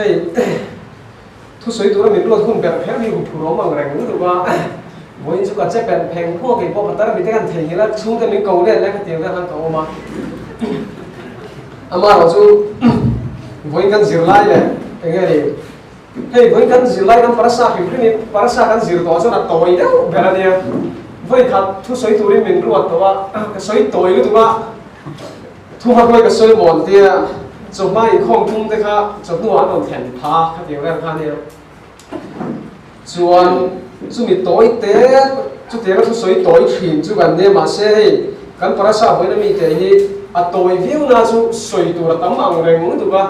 Hei thusawi tura min ruat hun ber kher hi huphur awm ang reng lutuk a, vawiin chu ka che pelh pheng phuak kei pawh ka tar mite kan theihnghilh a, chhungte min ko let leh ka tiang vel khan ka awm a. Amaherawh chu vawiin kan zirlai leh eng nge ni hei vawiin kan zirlai kan parasa hrim hrim hi parasa kan zir tawh chuan a tawi deuh ber a nia, vawi khat thusawi turin min ruat tawh a, ka sawi tawi lutuk a. Thu hma ka sawi mawn tia chawhma inkhawm tum te kha chawhnu ah an rawn thlen pha khatiang vel kha ania. Chuan chumi tawi te chutianga thu sawi tawi thin chu kan nia mahse hei kan parasa vawiin ami te hi a tawi viau na chu sawi tur a tam ang reng lutuk a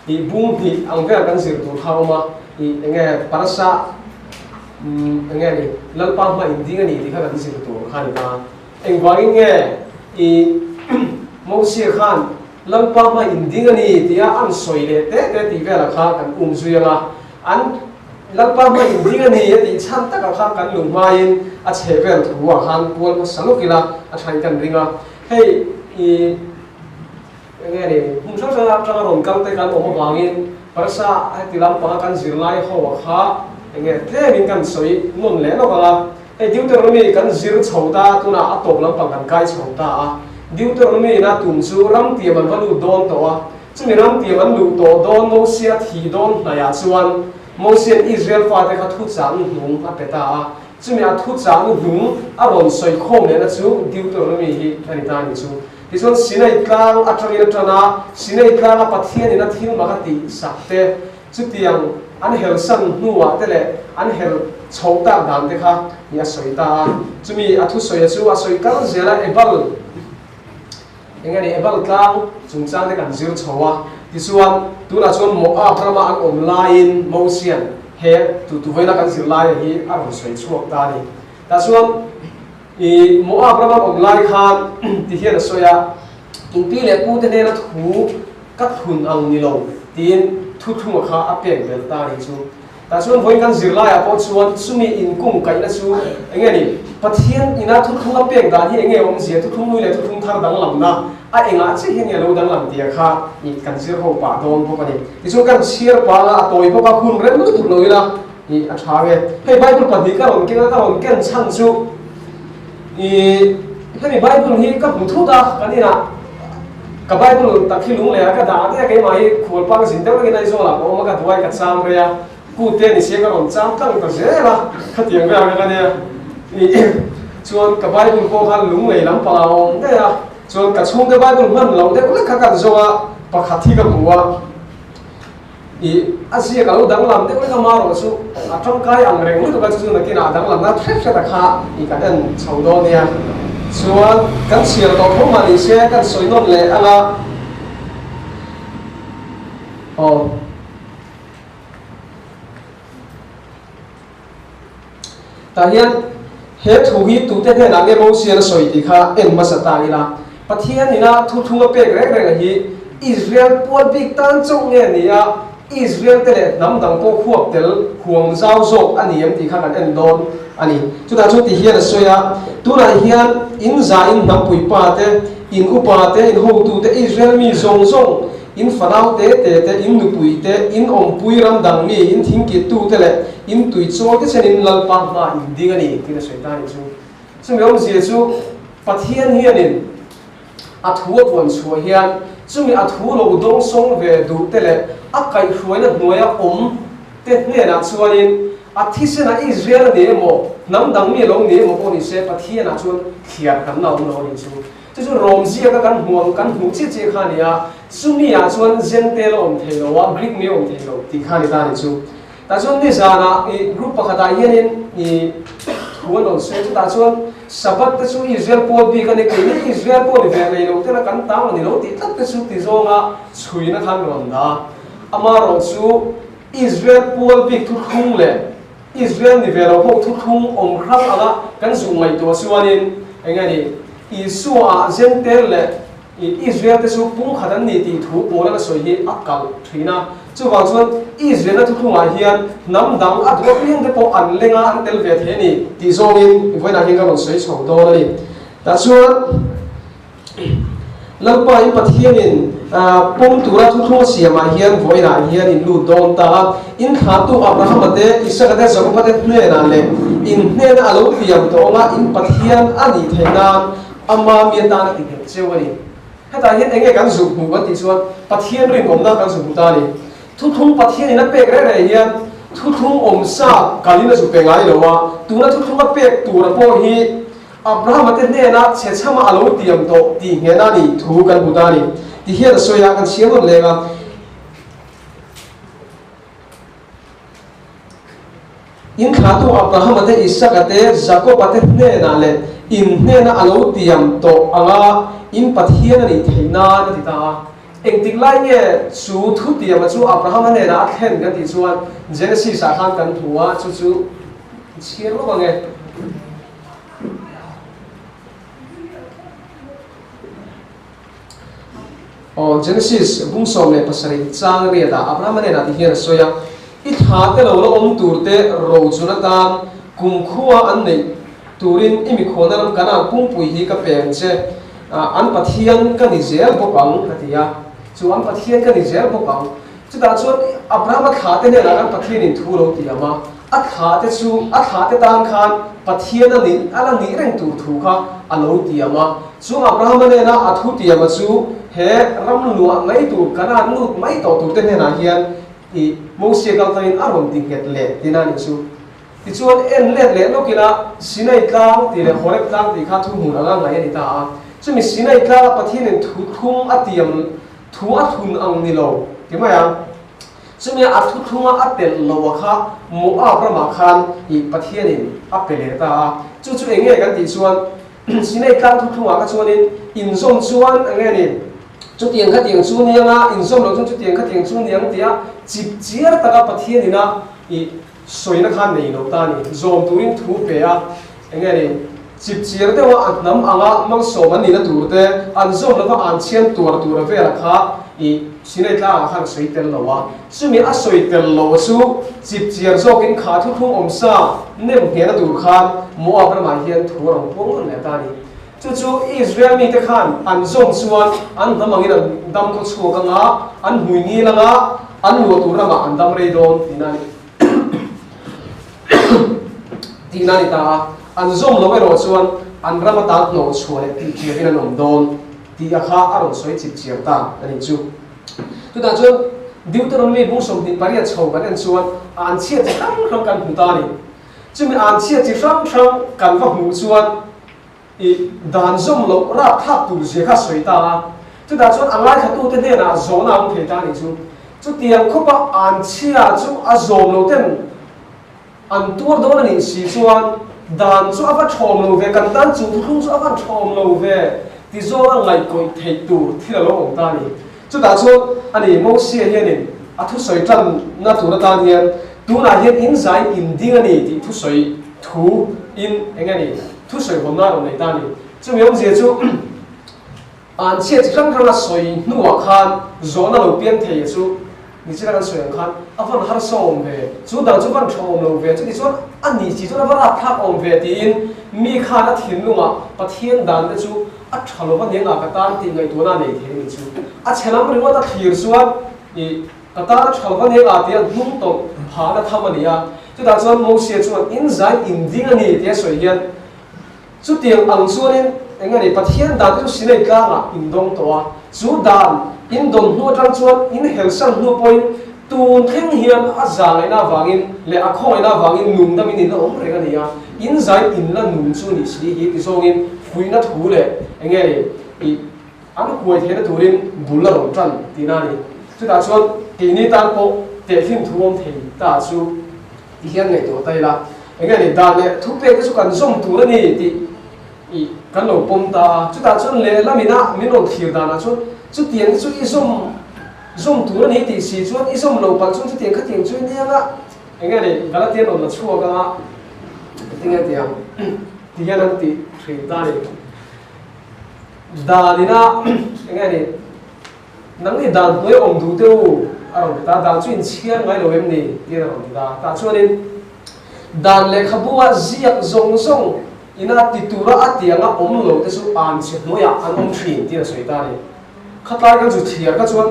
ih bung hnih ang vel kan zir tur kha a awm a ih enge parasa umm enge ni Lalpa hma inding a ni tih kha kan zir tur kha a ni ta. Engvangin nge i Mosia khan Lalpa hma inding a ni tia an sawi leh te te tih velah kha kan um zui ang a, an Lalpa hma inding a ni a tih chhan takah khan kan luh hmain a chheh vel thu ah khan kual hmasa lawk ila a thain kan ring a. Hei i enge ni hmun hrang hrang atanga rawn kal te kan awm avangin parasa heti lampanga kan zirlai ho ah kha enge tlemin kan sawi nawn leh lawk ang a. Hei Deuteronomy kan zir chho ta, tunah a tawp lampang kan kai chho ta a. Deuteronomy ina tum chu ram tiam an va lut dawn tawh a, chumi ram tiam an luh tawh dawn Mosia thi dawn hnaiah chuan Mosia'n Israel fate kha thuchah nuhnung a pe ta a, chumi a thuchah nuhnung a rawn sawi khawm lehna chu Deuteronomy hi a ni ta a ni chu. Tichuan Sinai tlang atangin a tan a, Sinai tlanga Pathian ina thil mak a tih sak te, Chutiang an helsan hnuah te leh an hel chhoh tak dan te kha i a sawi ta a. Chumi a thusawi a chu a sawi kal zel a, Ebal eng nge ni Ebal tlang chungchang te kan zir chho a. Tichuan tunah chuan Moab rama an awm laiin Mosian he tutuvaina kan zir laia hi a rawn sawi chhuak ta a ni. Tah chuan i Moab rama an awm lai khan ti hian a sawi a, Inpi leh pute hnena thu Ka thun ang ni lo tiin thuthlunga kha a pek belh ta a nih chu. Tah chuan vawiin kan zirlaiah pawh chuan chumi inkung kaihna chu eng nge ni? Pathian ina thuthlung a pek dan hi eng nge awmzia, thuthlung nui leh thuthlung thar danglamna a engah chiah hian nge lo danglam tia kha ih kan zir ho pah dawn bawk a ni. Tichuan kan chhiar panga a tawi bawk a, hun rem lutuk lo ila ih a tha nge. Hei Bible pahnih ka rawn keng a, ka rawn ken chhan chu ih hemi Bible hi ka hmu thut a kan inah. Ka Bible tak hi lung leh a ka dah daih a, keimah hi khual pang zin deuh rengin Aizawl ah ka awm a, ka duai ka cham rei a, kut te ni sia ka rawn cham tlang ta zel a, khatiang vel ka nia. Chuan ka Bible pawh kha lung lei lampang ah a awm daih a, chuan ka chhungte Bible hman loh deuh lek kha kan zawng a, pakhat hi ka hmu a, ih a ziak a lo danglam deuh lek a, marawh chu a tangkai ang reng lutuk a, chu chu nakinah a danglamna hrep hret a kha ih kan en chho dawn nia. Chuan kan chhiar tawh tho mah ni se kan sawi nawn leh ang a, aw. Tah hian he thu hi tute hnenah nge Mosian a sawi tih kha en hmasa ta ila. Pathian ina thuthlung a pek reng reng a hi Israel pual bik tan chauh nge ni a, Israel te leh hnam dang pawh khuap tel huam zau zawk a ni em tih kha kan en dawn a ni. Chutah chuan ti hian a sawi a, tunah hian in za in hnampui pa te, in upa te, in hotu te, Israel mi zawng zawng, In fanau te te te, in nupui te, in awmpui ram dang mi, in thingkittu te leh in tui chawl te chenin Lalpa hma in ding a ni, tiin a sawi ta a nih chu. Chumi awmzia chu Pathian hianin a thu a puan chhuah hian chumi a thu lo dawng sawng ve duh te leh a kaihhruaina hnuaia awm te hnenah chuanin a thisena Israel a ni emaw, hnam dang mi a lo ni emaw pawh ni se Pathianah chuan thliar hranna a awm lo a nih chu. Chu chu Rom ziaka kan hmuh ang kan hmuh chiah chiah kha a ni a, chumi ah chuan Gentile a awm thei lo a, Greek mi a awm thei lo tih kha a ni ta a ni chu. Tah chuan nizanah i group pakhatah hianin i thu an rawn sawi a, chutah chuan Sabbath te chu Israel pawl bik a ni, keini Israel pawh ni ve nei lo tela kan tang a ni lo tih tlat te chu ti zawnga chhuina khan rawn dah a. Amaherawh chu Israel pawl bik thuthlung leh Israel ni ve lo ho thuthlung awm hrang anga kan zuh ngaihtuah chuanin eng nge ni, Isua-ah Gentile leh Israel te chu pumkhat an ni tih thu Paul-an a sawi hi a kalh thin a. Chuvang chuan Israel-na thuthlungah hian hnam dang a duh apiang te pawh an leng a, an tel ve thei a ni tih zawngin vawiinah hian ka rawn sawi chho dawn a ni. Tah chuan. Lalpa in Pathianin pawm tura thuthlung a siamah hian vawiinah hian in lut dawn ta a, in thlahtu Abrahama te, Isaka te, Jakoba te hnenah leh in hnena a lo tiam tawh anga in Pathian a nih theih nan ama mi atan a ti nghet cheu a ni. Hetah hian enge kan zuk hmuh kan tih chuan Pathian rinawmna kan zuk hmu ta a ni. Thuthlung Pathianin a pek reng reng hian thuthlung awmsa kalin a zuk pe ngai lo a, tuna thuthlung a pek tura pawh hi Abrahama te hnena chhechhama a lo tiam tawh tih nghehna a nih thu kan hmu ta a ni. Ti hian a sawi a, kan chhiar nawn leng a. In thlahtu Abrahama te, Isaka te, Jakoba te hnenah leh in hnena a lo tiam tawh anga in Pathian a nih theih nan a ti ta a. Engtik lai nge chu thutiama chu Abrahama hnenah a thlen kan tih chuan Genesis ah khan kan hmu a, chu chu chhiar lawk ang e. Aw, Genesis bung 17 chang riatah Abrahama hnenah ti hian a sawi a, I thla te lo la awm tur te rochun atan kumkhua an neih turin i mikhualna ram Kanaan pumpui hi ka pe ang che, an Pathian ka ni zel bawk ang, a ti a. Chu an Pathian ka ni zel bawk ang. Chutah chuan Abrahama thla te hnenah khan Pathianin thu lo tiam a, a thla te chu a thla te tan khan Pathian a nih a la nih reng tur thu kha a lo tiam a. Chu Abrahama hnena a thu tiama chu he ram luah mai tur Kanaan lut mai tawh tur te hnenah hian i Mosia kal tlangin a rawn ti nghet leh tina a nih chu. Tichuan en let leh lawk ila Sinai tlang tih leh Horeb tlang tih kha thuhmun anga ngaih a ni ta a. Chumi Sinai tlanga Pathianin thu thum a tiam Thu a thun ang ni lo ti mai a, chumi a thu thlunga a telh lo a kha Moab ramah khan ih Pathianin a pe leh ta a, chu chu eng nge kan tih chuan Sinai tlang thu thlungah kha chuanin inzawm chuan eng nge ni, chutiang khatiang chu niang a, inzawm loh chuan chutiang khatiang chu niang tia chip chiar taka Pathianin a ih sawina kha nei lo ta a ni, zawm turin thu pe a, eng nge ni, Chipchiar deuha a hnam anga malsawm an nihna tur te, an zawm lova an chhian tuar tura vela kha i Sinai tlangah khan a sawi tel lo a. Chumi a sawi tel lo chu chipchiar zawkin kha thuthlung awmsa nem nghehna tur khan Moab ramah hian thu a rawn puang nawn leh ta a ni. Chu chu Israel mite khan an zawm chuan an hnam angin an dam khaw chhuak anga, an hmui ngil anga, an luah tur ramah an dam rei dawn tihna a ni. Tihna a ni ta a, an zawm lo erawh chuan an ram atan hnawh chhuah leh tih chiahin an awm dawn tih a kha a rawn sawi chip chiar ta a nih chu. Chutah chuan Deuteronomy bung 28 chho kan en chuan an chhiat chi hrang hrang kan hmu ta a ni. Chumi an chhiat chi hrang hrang kan va hmuh chuan I dan zawm loh rapthlak tur zia kha sawi ta a, chutah chuan a ngaithlatute hnenah zawhna a awm thei ta a nih chu. Chutiang khawpa an chhia chu a zawm lo ten an tuar dawn a nih si chuan dan chu a va thawm lo ve, kan tan chu thuthlung chu a van thawm lo ve ti zawnga ngaihkawih theih tur thil a lo awm ta a ni. Chutah chuan a ni Mosia hianin a thusawi tanna tur atan hian tunah hian in zai in ding a ni tih thusawi thu in eng nge ni thusawi hawnna a rawn nei ta a ni. Chumi awmzia chu an chhiat chi hrang hranga sawi hnuah khan zawhna lo piang thei chu nichina kan sawi ang khan a van harsa awm ve, chu dang chu van tha awm lo ve, chuti chuan a ni chi chuan a va rapthlak awm ve tiin mi khan a thinlungah Pathian dan te chu A tha lo va nia nga ka tan tih ngaihtuahna a nei thei a ni chu. A chhe lam ringawt a thlir chuan ih ka tan a tha lo va nia nga tia hnung tawlh phahna tham a ni a. Chutah chuan Mosia chuan in zai in ding a ni tia sawi hian chutiang ang chuanin eng nge ni Pathian dan te chu Sinai tlangah in dawng tawh a, chu dan in dawn hnu atang chuan in helsan hnu pawhin tun thleng hian a za ngaihna avangin leh a khawngaihna avangin nung damin in la awm reng a ni a, in zai in la nung chu ni si hi ti zawngin Fuihna thu leh eng nge ni ih an huai theihna turin bul a rawn tan tihna a ni. Chutah chuan keini tan pawh tehkhin thu awm thei ta chu ti hian ngaihtuah ta ila, eng nge ni dan leh thupek te chu kan zawm tur a ni tih ih kan lo pawm ta a. Chutah chuan lehlam ina min rawn thlir danah chuan chutiang te chu i zawm zawm tur a ni tih si chuan i zawm lo palh chuan chutiang khatiang chu i nia nga eng nge ni Galatian rawn la chhuak anga tinge tiang. Ti hian an tih thin ta a ni. Dan ina eng nge ni, nang ni dan hnuai awm duh teh u a rawn ti ta, dan chu inchhiar ngai lo em ni tiin a rawn ti ta. Tah chuanin dan lehkhabu a ziak zawng zawng ina ti tura a tianga awm lo te chu an chhe hnuaiah an awm thin tiin a sawi ta a ni. Khatlai kan zu chhiar kha chuan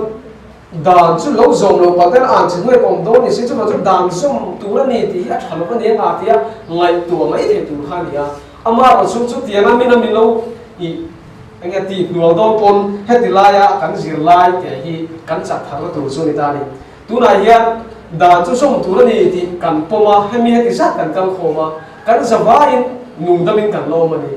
dan chu lo zawm lo palh ten an chhe hnuai pawh awm dawn ni se, chuvang chuan dan zawm tur a ni tih hi a tha lo a ni anga tia ngaihtuah mai thei tur kha a ni a. Amaherawh chu chutianga min a min lo ih eng nge tih hnual dawn pawn heti laia kan zirlai te hi kan chak tharna tur chu a ni ta a ni. Tunah hian dan chu zawm tur a ni tih kan pawm a, hemi heti zat kan kal khawm a, kan zavaiin nungdamin kan la awm a ni.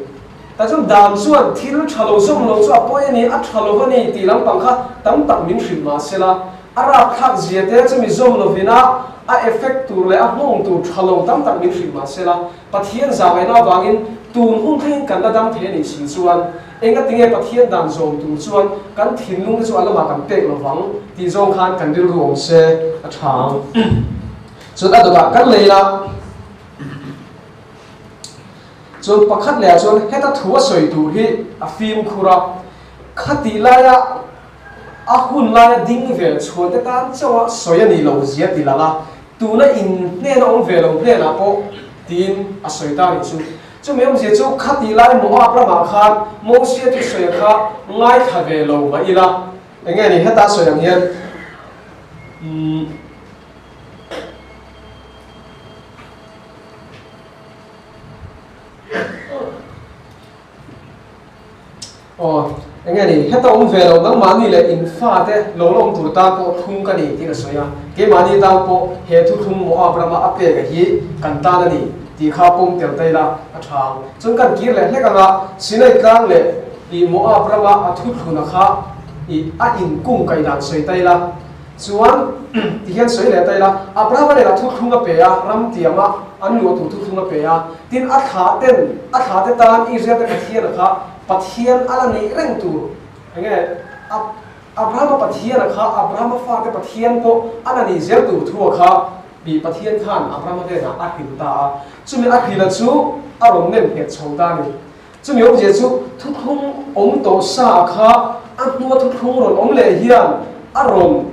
Tah chuan dan chuan thil tha lo zawm lo chu a pawi a ni, a tha lo a ni tih lampang kha tam tak min hrilh mah se la, a rapthlak zia te chu mi zawm lovin a a effect tur leh a nghawng tur tha lo tam tak min hrilh mah se la, Pathian zahngaihna avangin tun hun thlengin kan la dam thei a nih si chuan engatinge Pathian dan zawm tur chuan kan thinlung te chu a lamah kan pek lovang tih zawng khan kan rilru awm se a tha ang. Chuan a dawtah kan lei la. Chuan pakhat lehah chuan heta thu a sawi tur hi a fimkhur a, khatih laia a hun laia ding ve chhuan te tan chauha sawi a nih loh zia ti lang a, tuna in hnena awm ve lo hnenah pawh tiin a sawi ta nih chu. Chumi awmzia chu khatih lai Moab ramah khan Mosia thusawi kha ngaithla ve lo mah ila, eng nge ni heta sawi ang hian umm. Aw, eng nge ni, heta awm ve lo nangmahni leh in fate lo la awm tur tan pawh thlung ka ni tiin a sawi a, keimahni tan pawh he thuthlung Moab rama a pek a hi kan tan a ni tih kha pawm tel ta ila a tha ang. Chuan kan kir leh hlek anga Sinai tlang leh i Moab rama a thuthluna kha i a inkung kaih dan sawi ta ila. Chuan, ti hian sawi leh ta ila, Abrahama nen a thuthlung a pe a, ram tiama an luah tur thuthlung a pe a, tin a thlah ten, a thlah te tan Israel te Pathian a kha Pathian a la neih reng tur, eng nge, Abrahama Pathian a kha Abrahama fate Pathian pawh a la nih zel tur thu a kha tih Pathian khan Abrahama hnenah a hrilh ta a, chumi a hrilh a chu a rawn nem nghet chho ta a ni. Chumi awmzia chu thuthlung awm tawh sa kha a hnua thuthlung rawn awm leh hian a rawn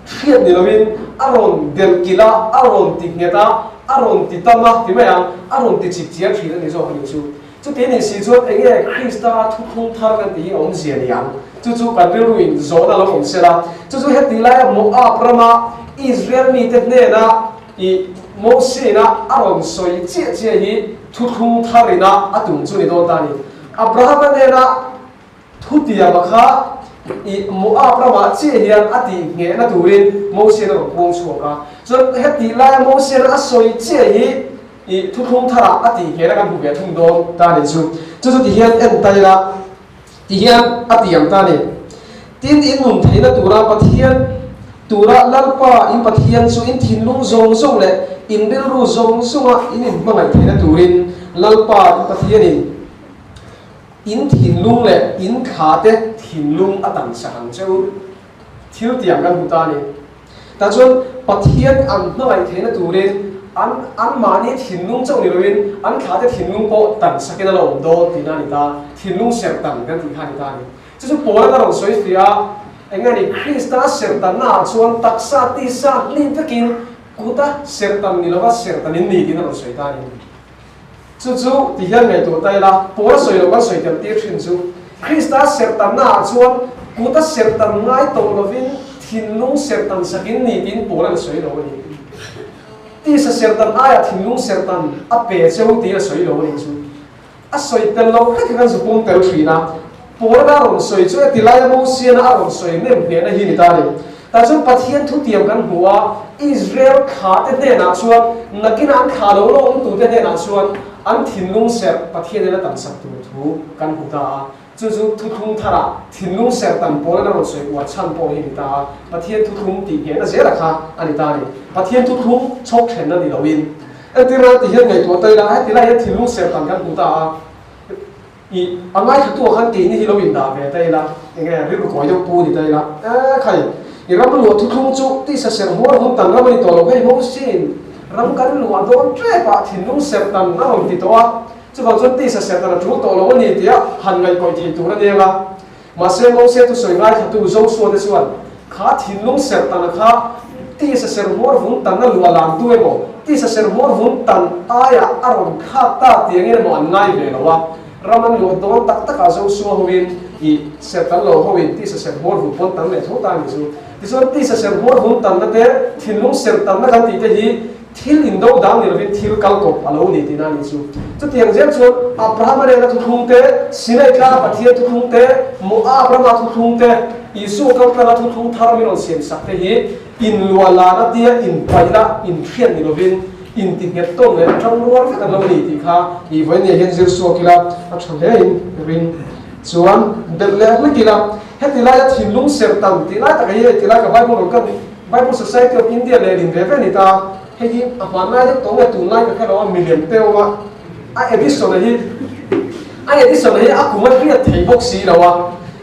hriat ni loin a rawn delh kilh a, a rawn ti nghet a, a rawn ti tam a ti mai ang, a rawn ti chip chiar thin a ni zawk a nih chu. Chuti nih si chuan eng nge Krista thuthlung thar kan tih hi awmzia ni ang? Chu chu kan rilruin zawhna lo awm sela. Chu chu heti laia Moab rama Israel mite hnena I Mosena a rawn sawi chiah chiah hi thuthlung tharina a tum chu ni dawn ta a ni. Abrahama nena thutiama kha i Moab ramah chiah hian a tih nghehna turin Mosena a rawn puang chhuak a. Chuan hetih laia Mosena a sawi chiah hi i thuthlung tharah a tih nghehna kan hmu ve thung dawn ta a ni chu. Chu chu ti hian en ta ila ti hian a ti ang ta a ni. Tin, in nun theihna tura Pathian tura Lalpa in Pathian chu in thinlung zawng zawng leh in rilru zawng zawnga in inhmangaih theihna turin Lalpa in Pathianin in thinlung leh in thlate thinlung a tan sak ang che u. Thil tiang kan hmu ta a ni. Tah chuan Pathian an hmangaih theihna turin an anmahni thinlung chauh ni loin an thlate thinlung pawh tan sakin a la awm dawn tihna a ni ta. Thinlung serh tan kan tih kha a ni ta a ni. Chu chu Paula ka rawn sawi fiah a, eng nge ni, Krista serhtannaah chuan taksa tisa hlim vekin kuta serhtan ni lova serhtan in ni tiin a rawn sawi ta a ni. Chu chu ti hian ngaihtuah ta ila, Paula sawi loh kan sawi tel tir thin chu, Krista serhtannaah chuan kuta serhtan ngai tawh lovin thinlung serhtan sakin ni tiin Paula an sawi lo a ni. Tisa serhtan aiah thinlung serhtan a pe cheu tiin a sawi lo a ni chu. A sawi tel lo hlek hi kan zu pawm tel thin a, Paula a rawn sawi chu heti laia Mosiana a rawn sawi nem hnehna hi ni ta a ni. Tah chuan Pathian thutiam kan hmu a, Israel thla te hnenah chuan nakin an thla lo la awm tute hnenah chuan an thinlung serh Pathianin a tansak tur thu kan hmu ta a. Chu chu thuthlung tharah thinlung serh tan Paula'n a rawn sawi uar chhan pawh hi ni ta a, Pathian thuthlung tih nghehna zela kha a ni ta a ni. Pathian thuthlung chhawk thenna ni loin. Entir nan ti hian ngaihtuah ta ila, heti lai hian thinlung serh tan kan hmu ta a, i a ngaithlatuah khan keini hi lo indah ve ta ila, eng nge rilru kawi deuh pu ni ta ila, e khai, i ram luah thuthlung chu tisa serh hmuar hun tan ram a ni tawh lo, hei Moses-in ram kan luah dawn tep ah thinlung serh tan a rawn ti tawh a, chuvang chuan tisa serh tan a tul tawh lo a ni tia han ngaihkawih thei tur a nia nga. Mahse, Mose thusawi ngaithlatu Joshua te chuan, Kha thinlung serh tan kha tisa serh hmawr vun tan a luah lan tu emaw, tisa serh hmawr vun tan aiah a rawn thlak ta tiangin emaw an ngai ve lo a. Ram an luah dawn tak takah Joshua hoin i serh tan lo hoin tisa serh hmawr vun pawn tan leh tho ta a nih chu. Tichuan tisa serh hmawr vun tanna te, thinlung serh tanna kan tih te hi thil indo dang ni lovin thil kal kawp a lo ni tihna a nih chu. Chutiang zel chuan Abrahama nena thuthlung te, Sinai tlanga Pathian thuthlung te, Moab rama thuthlung te, Isua kal tlanga thuthlung thar min rawn siam sak te hi inluah lana tia inpaihna, inhriat ni lovin inti nghet tawn leh atang rual vek an lo ni tih kha i vawinia hian zir suak ila a tha hle in ring chuan belh leh hlek ila heti laia thinlung serh tam tih lai taka hi hei ti lai ka Bible rawn kan Bible Society of India lehlin ve ve a ni ta hei hi a hmanlai deuh tawh nge tunlai ka hre lo a milem te awm a a edition a hi a edition a hi a kum a hriat thei bawk si lo a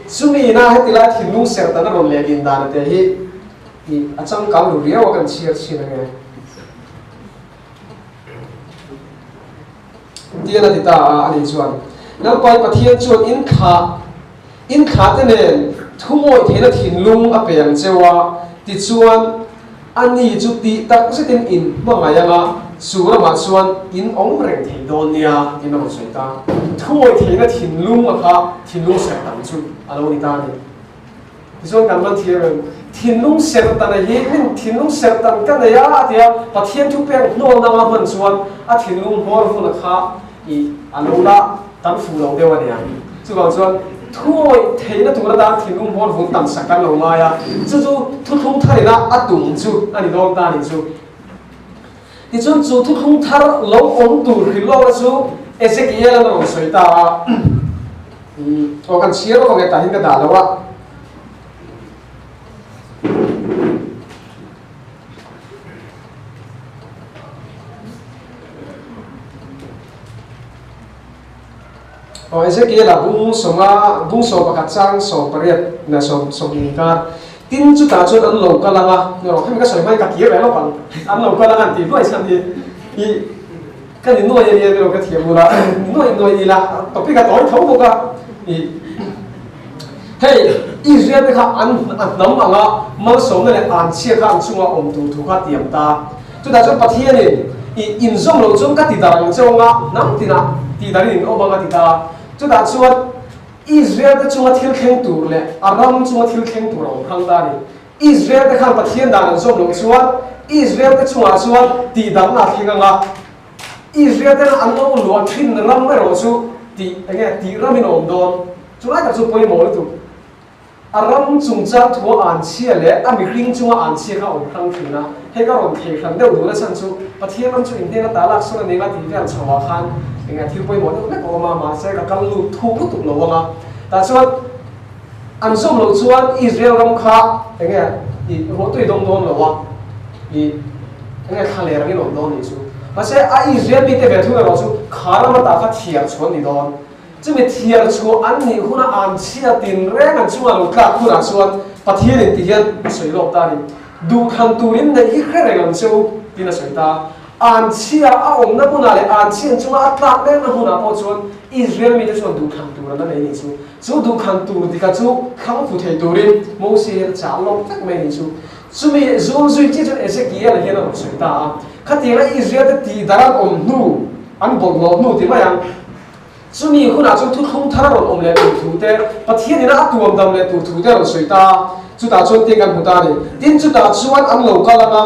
chumi ina heti lai thinlung serh tan a rawn lehlin dan te hi I a changkang lu riau a kan chhiar chhin ange. Tian a ti ta a, ani chuan, Lalpai Pathian chuan in thlah, in thlah te nen thumawi theihna thinlung a pe ang cheu a, tichuan ani chu tih tak zetin in hmangaih anga chu ramah chuan in awm reng thei dawn nia, tiin a rawn sawi ta. Thumawi theihna thinlung a kha thinlung serh tam chu a lo ni ta a ni. Tichuan kan man thiam em? Thinlung serh tan a hi min thinlung serh tan ka nei a a ti a, Pathian thu pek hnawl nanga hman chuan a thinlung hmawr vun a kha i a lo la tam fuh lo deuh a nia. Chuvang chuan thuawih theihna tur atan thinlung hmawr vun tam sak kan lo ngai a, chu chu thuthlung tharina a tum chu a ni dawn ta a nih chu. Tichuan chu thuthlung thar lo awm tur hrilhlawkna chu Ezekiel-an a rawn sawi ta a. Aw kan chhiar lawk ang e tah hian ka dah lo a. Aw Ezekiel a bung sawma bung 11 chang 18 na sawm sawm kar tin chutah chuan an lo kal anga rawh hemi ka sawi hmai ka kir ve lawk ang an lo kal anga an tih hnuai chhan hi i Ka ni nuai a nia emaw ka thiam ula, nuai nuai ila topic a tawi tho bawk a. I hei Israel te kha an a hnam anga malsawmna leh anchhia kha an chunga awm tur thu kha tiam ta. Chutah chuan Pathianin i inzawm loh chuan ka ti dar ang che anga hnam tinah tih darin in awm ang a ti ta. Chutah chuan Israel te chunga thil thleng tur leh a ram chunga thil thleng tur a awm hrang ta a ni. Israel te khan Pathian dan an zawm loh chuan Israel te chungah chuan tihdamna a thleng ang a, Israel tena an lo luah thin ram erawh chu tih eng nge tih ramin a awm dawn. Chu lai tak chu pawimawh lutuk. A ram chungchang thua an chhia leh a mihring chunga an chhia kha a awm hrang thin a, hei ka rawn thei hran deuh duh na chhan chu Pathian ram chu inhnen ata lak sawn a ning a tih vel chho ah khan eng nge thil pawimawh deuh hlek a awm a, mahse ka kal lut thuk lutuk lo ang a, tah chuan An zawm loh chuan Israel ram kha eng nge i ruahtui dawng dawn lo a, i eng nge thla ler angin awm dawn nih chu. Mahse a Israel mite ve thung erawh chu kha ram ata kha thiar chhuah an ni dawn. Chumi thiar chhuah an nih huna an chhia tinreng an chunga lo tlak hunah chuan Pathianin ti hian a sawi lawk ta a ni. Duhthlan turin neih hi hre reng ang che u tiin a sawi ta. An chhia a awmna hmunah leh an chhian chunga a tlak mekna hmunah pawh chuan Israel mite chuan duhthlan tur an la nei nih chu. Chu duhthlan tur dika chu thlang fu thei turin Moses hian a chah lawk vek mai nih chu. Chumi zul zui chiah chuan Ezekiel hian a rawn sawi ta a, Khatianga Israel te tih dar an awm hnu, an bawlhhlawh hnu ti mai ang. Chumi hunah chuan thuthlung thar a rawn awm leh tur thu te, Pathian ina a tuam dam leh tur thu te a rawn sawi ta a, chutah chuan tin kan hmu ta a ni. Tin, chutah chuan an lo kal ang a.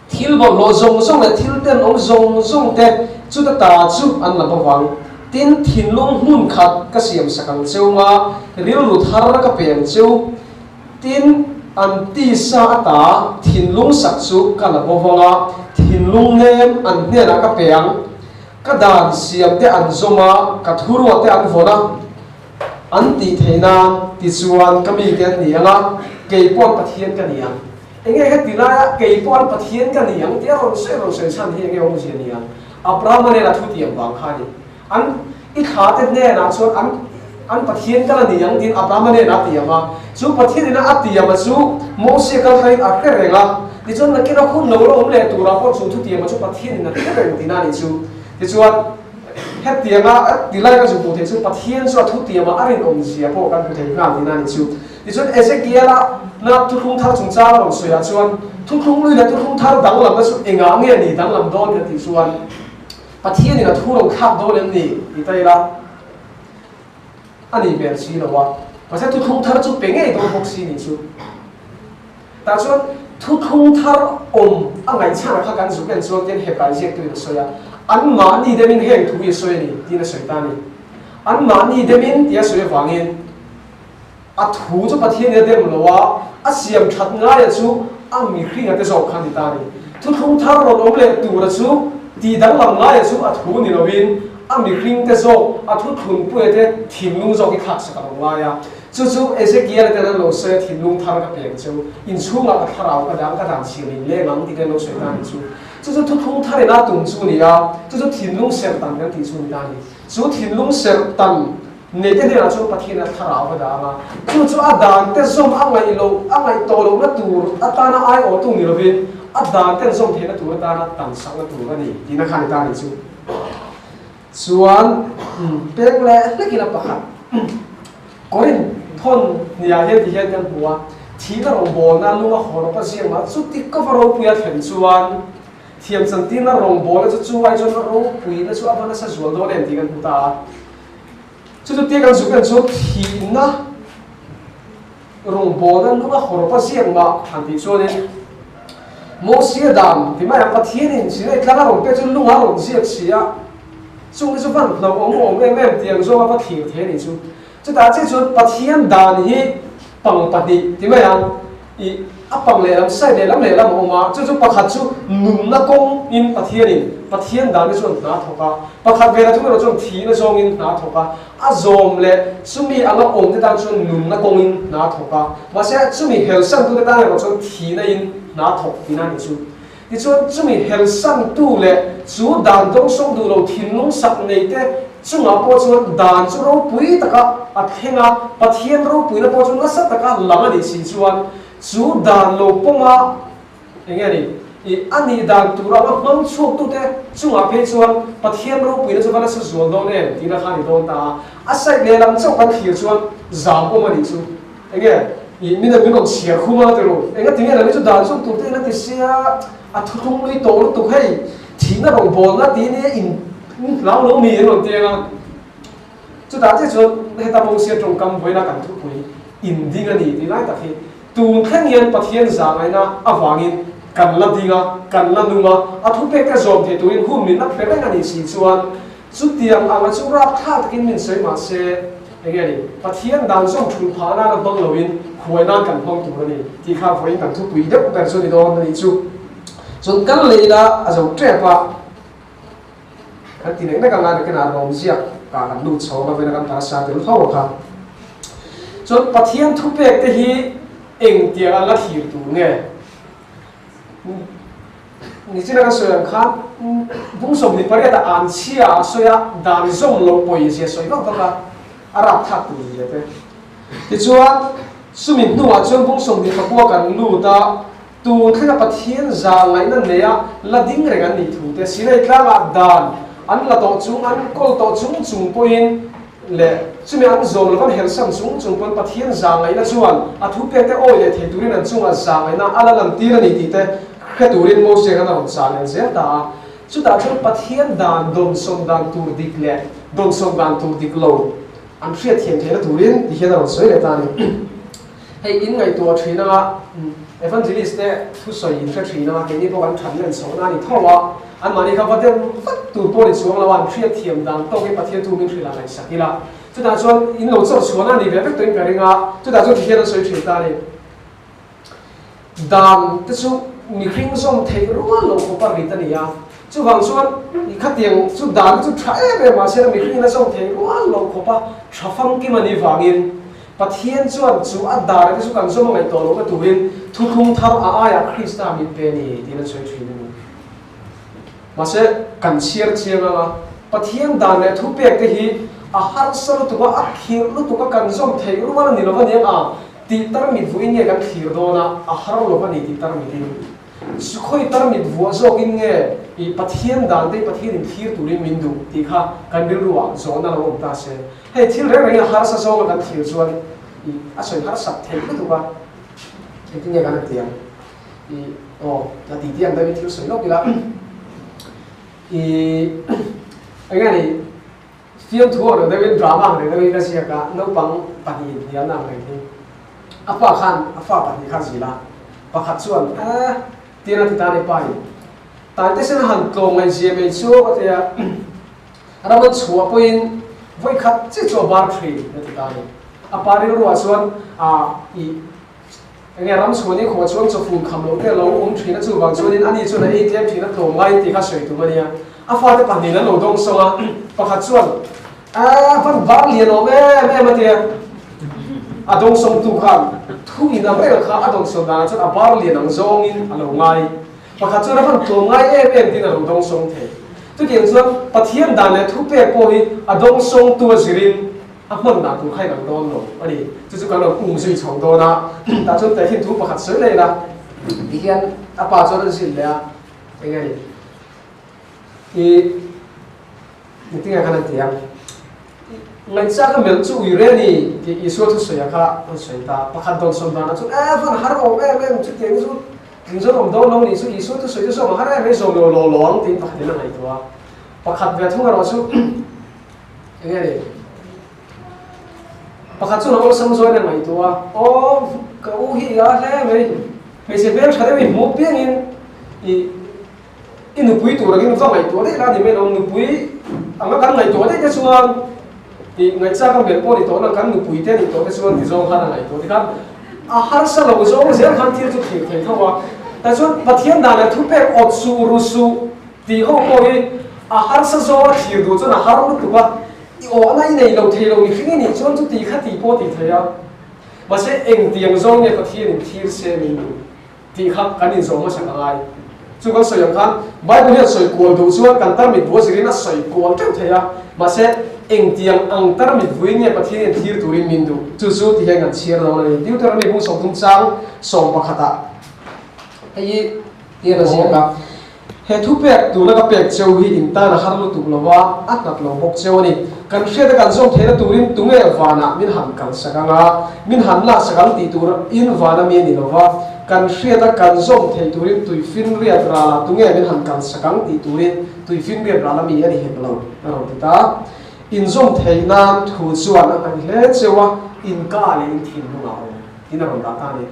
Thil bawlhhlawh zawng zawng leh thil tenawm zawng zawng te chuta ta chu an la bawk ang. Tin, thinlung hmun khat ka siam sak ang cheu nga, rilru thar ka pe ang cheu. Tin, an tisa ata thinlung sak chu ka la bawk ang a, thinlung nem an hnenah ka pe ang. Ka dan siam te an zawm a, ka thuruat te an vawn a, an tih theih nan tichuan ka mite an ni ang a, kei pawh an Pathian ka ni ang. Enge heti laia kei pawh an Pathian ka ni ang tih a rawn sawi rawn sawi chhan hi enge awmzia ni ang? Abrahama nena thu tiam vang kha a ni. An i thla te hnenah chuan an an Pathian ka la ni ang tiin Abrahama nena a tiam a. Chu Pathian ina a tiam a chu Mosia kal thlangin a hre reng a. Tichuan nakin a hun lo la awm leh turah pawh chu thutiam a chu Pathian in a hre reng tihna a nih chu. Tichuan hetianga ti lai kan zuk hmuh theih chu Pathian chu a thutiam a a rinawmzia pawh kan hmu thei nghal tihna a nih chu. Tichuan Ezekiela na thuthlung thar chungchang a rawn sawi ah chuan thuthlung lui leh thuthlung thar danglamna chu engah nge ni danglam dawn kan tih chuan Pathianin a thu rawn thlak dawn em ni tih ta ila. a nih hmel si lo a, mahse thuthlung thar chu pe ngei dawn bawk si nih chu. Tah chuan thuthlung thar awm a ngaihchhana kha kan zuk en chuan tian Hebrai ziaktuin a sawi a, anmahni demin heng thu hi a sawi a ni tiin a sawi ta a ni. Anmahni demin tia sawi avangin a thu chu Pathianin a dem lo a, a siam that ngaia chu a mihringa te zawk kha a ni ta a ni. Thuthlung thar rawn awm leh tura chu tih danglam ngaia chu a thu ni loin a mihring te zawk a thuthlunpuia te thinlung zawk hi thlaksak a lo ngai a. Chu chu Ezekiel ten an lo sawi a, thinlung thar ka peng cheu, inchhungah ka thlarau ka dang ka dan chhir in leng ang tih te an lo sawi ta a ni chu. Chu chu thuthlung thar ina tum chu a ni a, chu chu thinlung serh tan kan tih chu a ni ta a ni. Chu thinlung serh tan nei te hnenah chuan Pathian a thlarau ka dang a, chu chu a dan te zawm a ngaih loh, a ngaih tawh lohna tur atana aiawhtu ni lovin a dan ten zawm theihna tur atana tan sakna tur a ni tihna kha a ni ta a ni chu. Chuan peng leh hlekin a pakhat Korinth thawn hniah hian ti hian kan hmu a, thihna rawngbawlna lunga hawrawp a ziak mah chuti ka va ropuia thlen chuan thiam chantirna rawngbawlna chu chu ai chuan ropuina chu a va nasa zual dawn em tih kan hmu ta a. Chu chu tia kan zuk en chu thihna Rawngbawlna lunga hawrawp a ziak mah han tih chuanin Mosia dan ti mai ang Pathianin Sinai tlanga rawn pek chu lunga rawn ziak si a, chungte chu van hlauh awm awm em em tiang zawnga va thlir thei a nih chu. Chutah chiah chuan Pathian dan hi pang pahnih ti mai ang i a pang lehlam side lehlam lehlam a awm a, chu chu pakhat chu nunna kawngin Pathianin Pathian dan te chuan hna thawk a, pakhat vela thung erawh chuan thihna zawngin hna thawk a. A zawm leh chumi anga awmte tan chuan nunna kawngin hna thawk a, mahse chumi helsantute tan erawh chuan thihna in hna thawk tihna a nih chu. Tichuan chumi helsantu leh chu dan dawngsawng duh lo thinlung sak neite chungah pawh chuan dan chu ropui taka a thleng a, Pathian ropuina pawh chu nasa taka lang a nih si chuan chu dan lo pawnga Eng nge ni? I a nih dan tur anga hmang chhuaktute chungah phei chuan Pathian ropuina chu va nasa zual dawn em tihna kha a ni dawn ta a. A side lehlam chauh kan thlir chuan zam awm a nih chu. Eng nge? I min min rawn chhiar khum a ti ru. Enga ti nge nang hi chu dan zawk tur te in a ti sia, a thuthlung lui tawh lutuk hei, thihna rawngbawlna tih nia in hlau lo mi an rawn ti ang a. Chutah chiah chuan heta Mosia tawngkam vawiina kan thupui in ding a ni tih lai tak hi tun thleng hian Pathian zahngaihna avangin kan la ding a, kan la nung a, a thupekte zawm thei turin hun min la pe reng a nih si chuan chutiang anga chu rapthlak takin min sawi mah se eng nge ni, Pathian dan zawm thul phah nana hmang loin huai nan kan hmang tur a ni tih kha vawiin kan thupui deuh ber chu ni dawn a nih chu. Chuan kal leh ila a zo tep a. Kan ti nek nek anga nakinah rawm ziak ah kan lut chho anga vena kan parasa tel tho a kha. Chuan Pathian thupek te hi engtiang anga thlir tur nge? Nichina kan sawi ang khan bung 28 ah an chhia a sawi a, dan zawm loh pawi zia sawi vak vak a, a rapthlak tur zia te. Tichuan chumi hnuah chuan bung 29 kan lut a, Tun thlenga Pathian zah ngaihna neia la ding reng an nih thu te, Sinai tlangah dan an la tawh chung, an kawl tawh chung chung pawhin leh chumi an zawm lova an herhsan chung chung pawn Pathian zah ngaihna chuan a thupek te awi leh thei turin an chungah zah ngaihna a la lantir a ni tih te hre turin Moses khan a rawn chah leh zel ta a. Chutah chuan Pathian dan dawnsawn dan tur dik leh dawnsawn dan tur dik lo an hriatthiam theihna turin ti hian a rawn sawi leh ta a ni. Hei in ngaihtuah thin anga Evangelist te thusawi in hre thin anga keini pawh kan that len chhohna a ni tho a, anmahni kha va dem vat tur pawh ni chuang lo a, an hriat thiam dan tawkin Pathian thu min hrilh a ngaihsak ila, chutah chuan in lo chawr chhuahna a ni ve vek tawhin ka ring a, chutah chuan tihian an sawi thin ta a ni. Dan te chu mihring zawm theih rual lo khawpa rit a ni a, chuvang chuan khatiang chu dan te chu tha em em mahse mihringin a zawm theih rual lo khawpa tha famkim a nih vangin Pathian chuan chu a dar te chu kan zawm a ngaih tawh lohna turin thuthlung thar a aiah Krista min pe a ni tiin a sawi thin a ni. Mahse, kan chhiar chiang anga Pathian dan leh thupek te hi a harsa lutuk a, a khirh lutuk a, kan zawm theih rual a ni lo va nia a tih tarmit vuahin nge kan thlir dawn a, a har lo va ni tih tarmitin. Khawi tarmit vuah zawkin nge i Pathian dan te hi Pathian in thlir turin min duh tih kha kan rilruah zawhna lo awm ta se. Hei thil reng rengin harsa zawnga kan thlir chuan i a sawi harsak theih lutuk a, engtin nge kan han ti ang? I aw la ti ti ang deuhin thil sawi lawk ila i eng nge ni? Fiamthu ang reng deuhin, drama ang reng deuhin ka ziak a, naupang pahnihin hnialna ang reng hi. A pa khan a fa pahnih kha a zilh a, pakhat chuan, Eh, tian a ti ta a ni pa in. Taite sen a han tlawm ngaihzia mai chu a ti a, ram an chhuah pawhin vawi khat chiah chu a bar thin a ti ta a ni. A pa rilruah chuan, Ah, ih, Enge ram chhuani khawh chuan chawfun kham loh te a lo awm thin a, chuvang chuanin ani chuan a ei tlem thin a, tlawm ngaiin tih kha sawi tum a nia. A fate pahnihin an lo dawng sawng a, pakhat chuan, Aaa, van var lian awm em em a tia. A dawng sawngtu khan thu in ang reng kha a dawn sawn danah chuan a bar lian ang zawngin a lo ngai. Pakhat chuan a van tlawm ngai em em tiin a lo dawng sawng thei. Chutiang chuan Pathian dan leh thupek pawh hi a dawng sawngtu a zirin A hman dan tur kha in ang dawn lo a ni. Chu chu kan rawn um zui chho dawn a, tah chuan tehkhin thu pakhat sawi leh ila ti hian a pa chuan a zin leh a, eng nge ni i engtin nge khan an ti ang, ngaihchak a melh chu ui re ni tih Isua thusawi ah kha an sawi ta. Pakhat dawn sawm danah chuan e van har awm em em chutiang chu tling zawng awm dawn lo ni chu Isua thusawi chu zawm a har em em zawm lo law law ang tiin pakhatin a ngaihtuah a. Pakhat ve thung erawh chu Eng nge ni? Pakhat chuan a awlsam zawn a ngaihtuah a, Aw, ka u hi i a hle mai, hmeichhe hmel tha deuh i hmuh piangin i i nupui tur angin va ngaihtuah daih la ni mai lo, nupui anga kan ngaihtuah daih te chuan i ngaihchak a melh pawh ni tawh na kan nupui te ni tawh te chuan ti zawng khan a ngaihtuah tikhan a harsa lo zawng zel khan thil chu thlir thei tho a, tah chuan Pathian dan leh thupek awt suh ru suh Tih ho pawh hi a harsa zawng a thlir duh chuan a har lutuk a, i awhna i nei lo thei lo mihring i nih chuan chuti kha tih pawh a ti thei a. Mahse engtiang zawng nge Pathianin thlir se min duh tih kha kan inzawh hmasak a ngai. Chu kan sawi ang khan Bible hian sawi kual duh chuan kan tarmit bua zirin a sawi kual teuh thei a, mahse engtiang ang tarmit vuin nge Pathianin thlir turin min duh chu chu ti hian kan chhiar dawn a ni. Deuteronomy bung sawmthum chang sawm pakhatah hei hi tian a ziak a. He thupek tuna ka pek cheu hi in tan a har lutuk lo va, a hnat lo bawk cheu a ni. Kan hriata kan zawm theihna turin tunge vanah min han kalsak ang a, min han laksak ang tih tur in vana mi a ni lo va, kan hriata kan zawm theih turin tuifinriat ralah tunge min han kalsak ang tih turin tuifinriat rala mi a ni hek lo, a rawn ti ta. In zawm theih nan thu chuan a hnaih hle cheu a, in ka leh in thinlungah awm tiin a rawn dah ta a ni.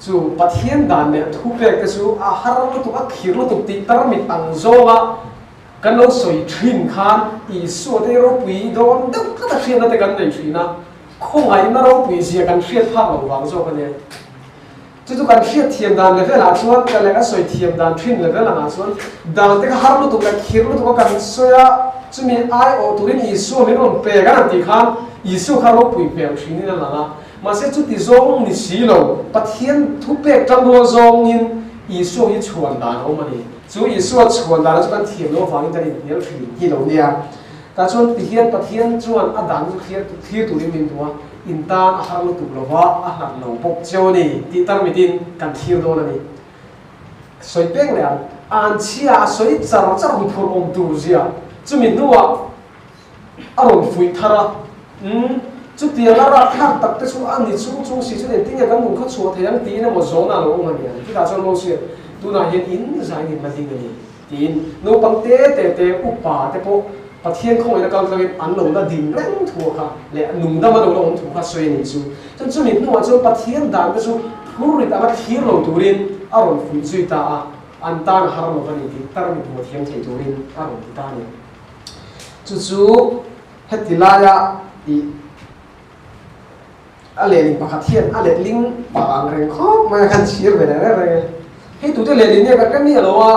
Chu Pathian dan leh thupek te chu a har lutuk, a khir lutuk tih tarmit ang zawnga kan lo sawi thin khan Isua te ropui dawn deuh tlat a hriatna te kan nei thin a, khawngaihna ropui zia kan hriat phak lo vang zawk a nia. Chu chu kan hriat thiam dan level ah chuan ka leh ka sawi thiam dan thin level angah chuan dan te kha har lutuk leh khir lutuk a kan sawi a, chumi aiawh turin Isua min rawn pek a han tih khan Isua kha ropui hmel thinin a lang a. Mahse chuti zawng ni si lo, Pathian thupek tangrual zawngin Isua hi chhuan dan a awm a ni. Chu Isua chhuan dana chu kan thiam loh avangin kan inhnial thin hi lo nia. Tah chuan tihian Pathian chuan a dan chu thlir thlir turin min duh a, in tan a har lutuk lo va, a hlat lo bawk cheu a ni tih tarmitin kan thlir dawn a ni. Sawi peng leh ang, an chhia a sawi char char hun phurh awm tur zia chumi hnuah, A rawn fuih thar a, Umm, chutiang a rakthlak tak te chu a ni chung chung si chuan engtin nge kan nun khaw chhuah thei ang tiin emaw zawn a lo awm a ni ang. Chutah chuan Moses tunah hian in zain in la ding a ni tiin naupang te te te upa te pawh Pathian khawngaihna kal tlangin an lo la ding reng thu kha leh nungdam a lo la awm thu kha sawi a nih chu. Chuan chumi hnuah chuan Pathian dan te chu phurrit anga thlir lo turin a rawn fuih zui ta a, an tan a har lo va ni tih tarmit hmuh thiam thei turin a rawn ti ta a ni. Chu chu heti laia ih a lehling pakhat hian a letling pah ang reng khawp mai a khan chhir ve leh reng reng e. Hei tute lehling nge ka ka ni alo a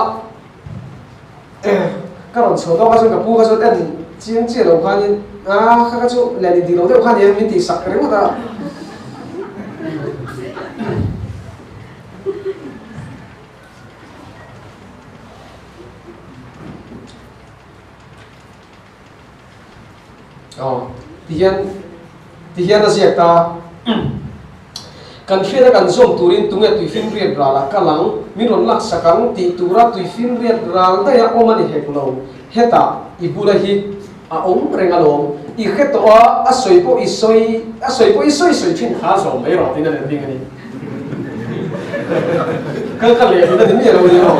ka rawn chhuah tawk a chuan ka pu kha chuan en chiang chiah lo khanin a kha kha chu lehling dik lo deuh khan hian min tih sak ringawt a. Aw, tihian tihian a ziak ta. Kan hriat a kan zawm turin tunge tuifinriat ral a kal ang, min rawn laksak ang tih tura tuifinriat ral daih a awm a ni hek lo. Hetah i bula hi a awm reng alawm. I hre tawh a, a sawi pawh i sawi, a sawi pawh i sawi sawi thin kha zawm mai rawh tiin a let ding a ni. Ka ka leh hlun a ni miah lo a ni maw?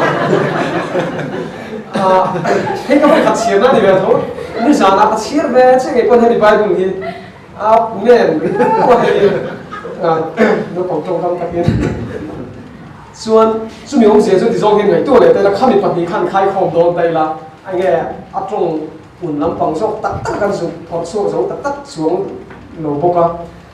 Hei ka vawikhat chhiarna a ni ve tho. Nizanah ka chhiar ve che ngei pawn hemi Bible hi a nen riau a hei naupang tawngkam takin. Chuan chumi awmzia chu tizawng hian ngaihtuah leh ta ila khami pahnih khan khaikhawm dawn ta ila enge a tawng un lampang zawk tak tak kan zuk phawrh chhuak zo tak tak chuang lo bawk a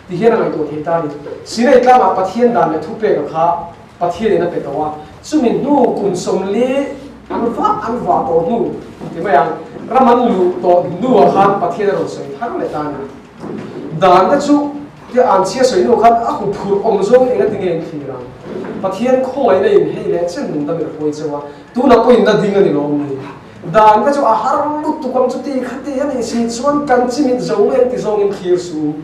tihian a ngaihtuah thei ta a ni. Sinai tlangah Pathian dan leh thupeka kha Pathianin a pe tawh a, chumi hnu kum 40 an vah an vah tawh hnu ti mai ang, ram an luh tawh hnuah khan Pathian a rawn sawi thar leh ta a ni. Danna chu tia an chhia sawi hnu khan a huphurh awm zawng eng a ti nge in thlir ang? Pathian khawngaihna in hei leh chen nung dam in a hruai cheu a, tunah pawhin na ding a ni lawm ni? Danna chu a har lutuk ang chu ti khati a nih si chuan kan chimit zo nge an ti zawng in thlir suh.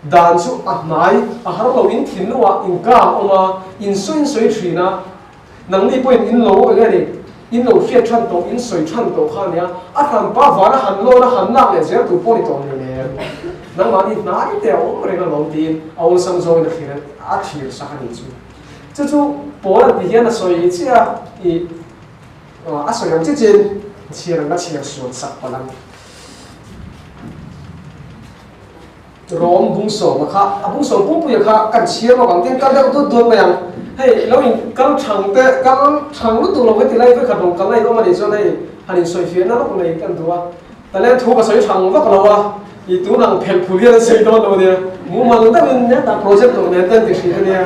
Dan chu a hnai, a har lo in thinlungah in kang awm a, in sawi in sawi thin a, nangni pawhin in lo eng nge ni, in lo hriat than tawh, in sawi than tawh kha nia, a hranpa vana han lawn a han lak leh zel tur pawh ni tawh nei nen, nangmahni hnai te a awm reng alawm tiin a awlsam zawngin a thlir a thlir sak a nih chu. Chu chu Paul an ti hian a sawi chiah a, ih a sawi ang chi chin chhiar ang a chhiar sual sak palh ang. Rawm bung sawma kha, a bung sawm pumpuia kha kan chhiar lawk ang tin kal deuh dut dut mai ang. Hei lo in kal thang te, kal thang lutuk lo heti lai vekhat rawn kal na in awm a nih chuan hei han in sawi fiahna lawk nei kan duh a. Talen thu ka sawi thang vak lo a, i tun ang phelh phul hian an sawi dawn lo nia. Mumal deuh in hetah project tawh nen te an ti hrin a nia.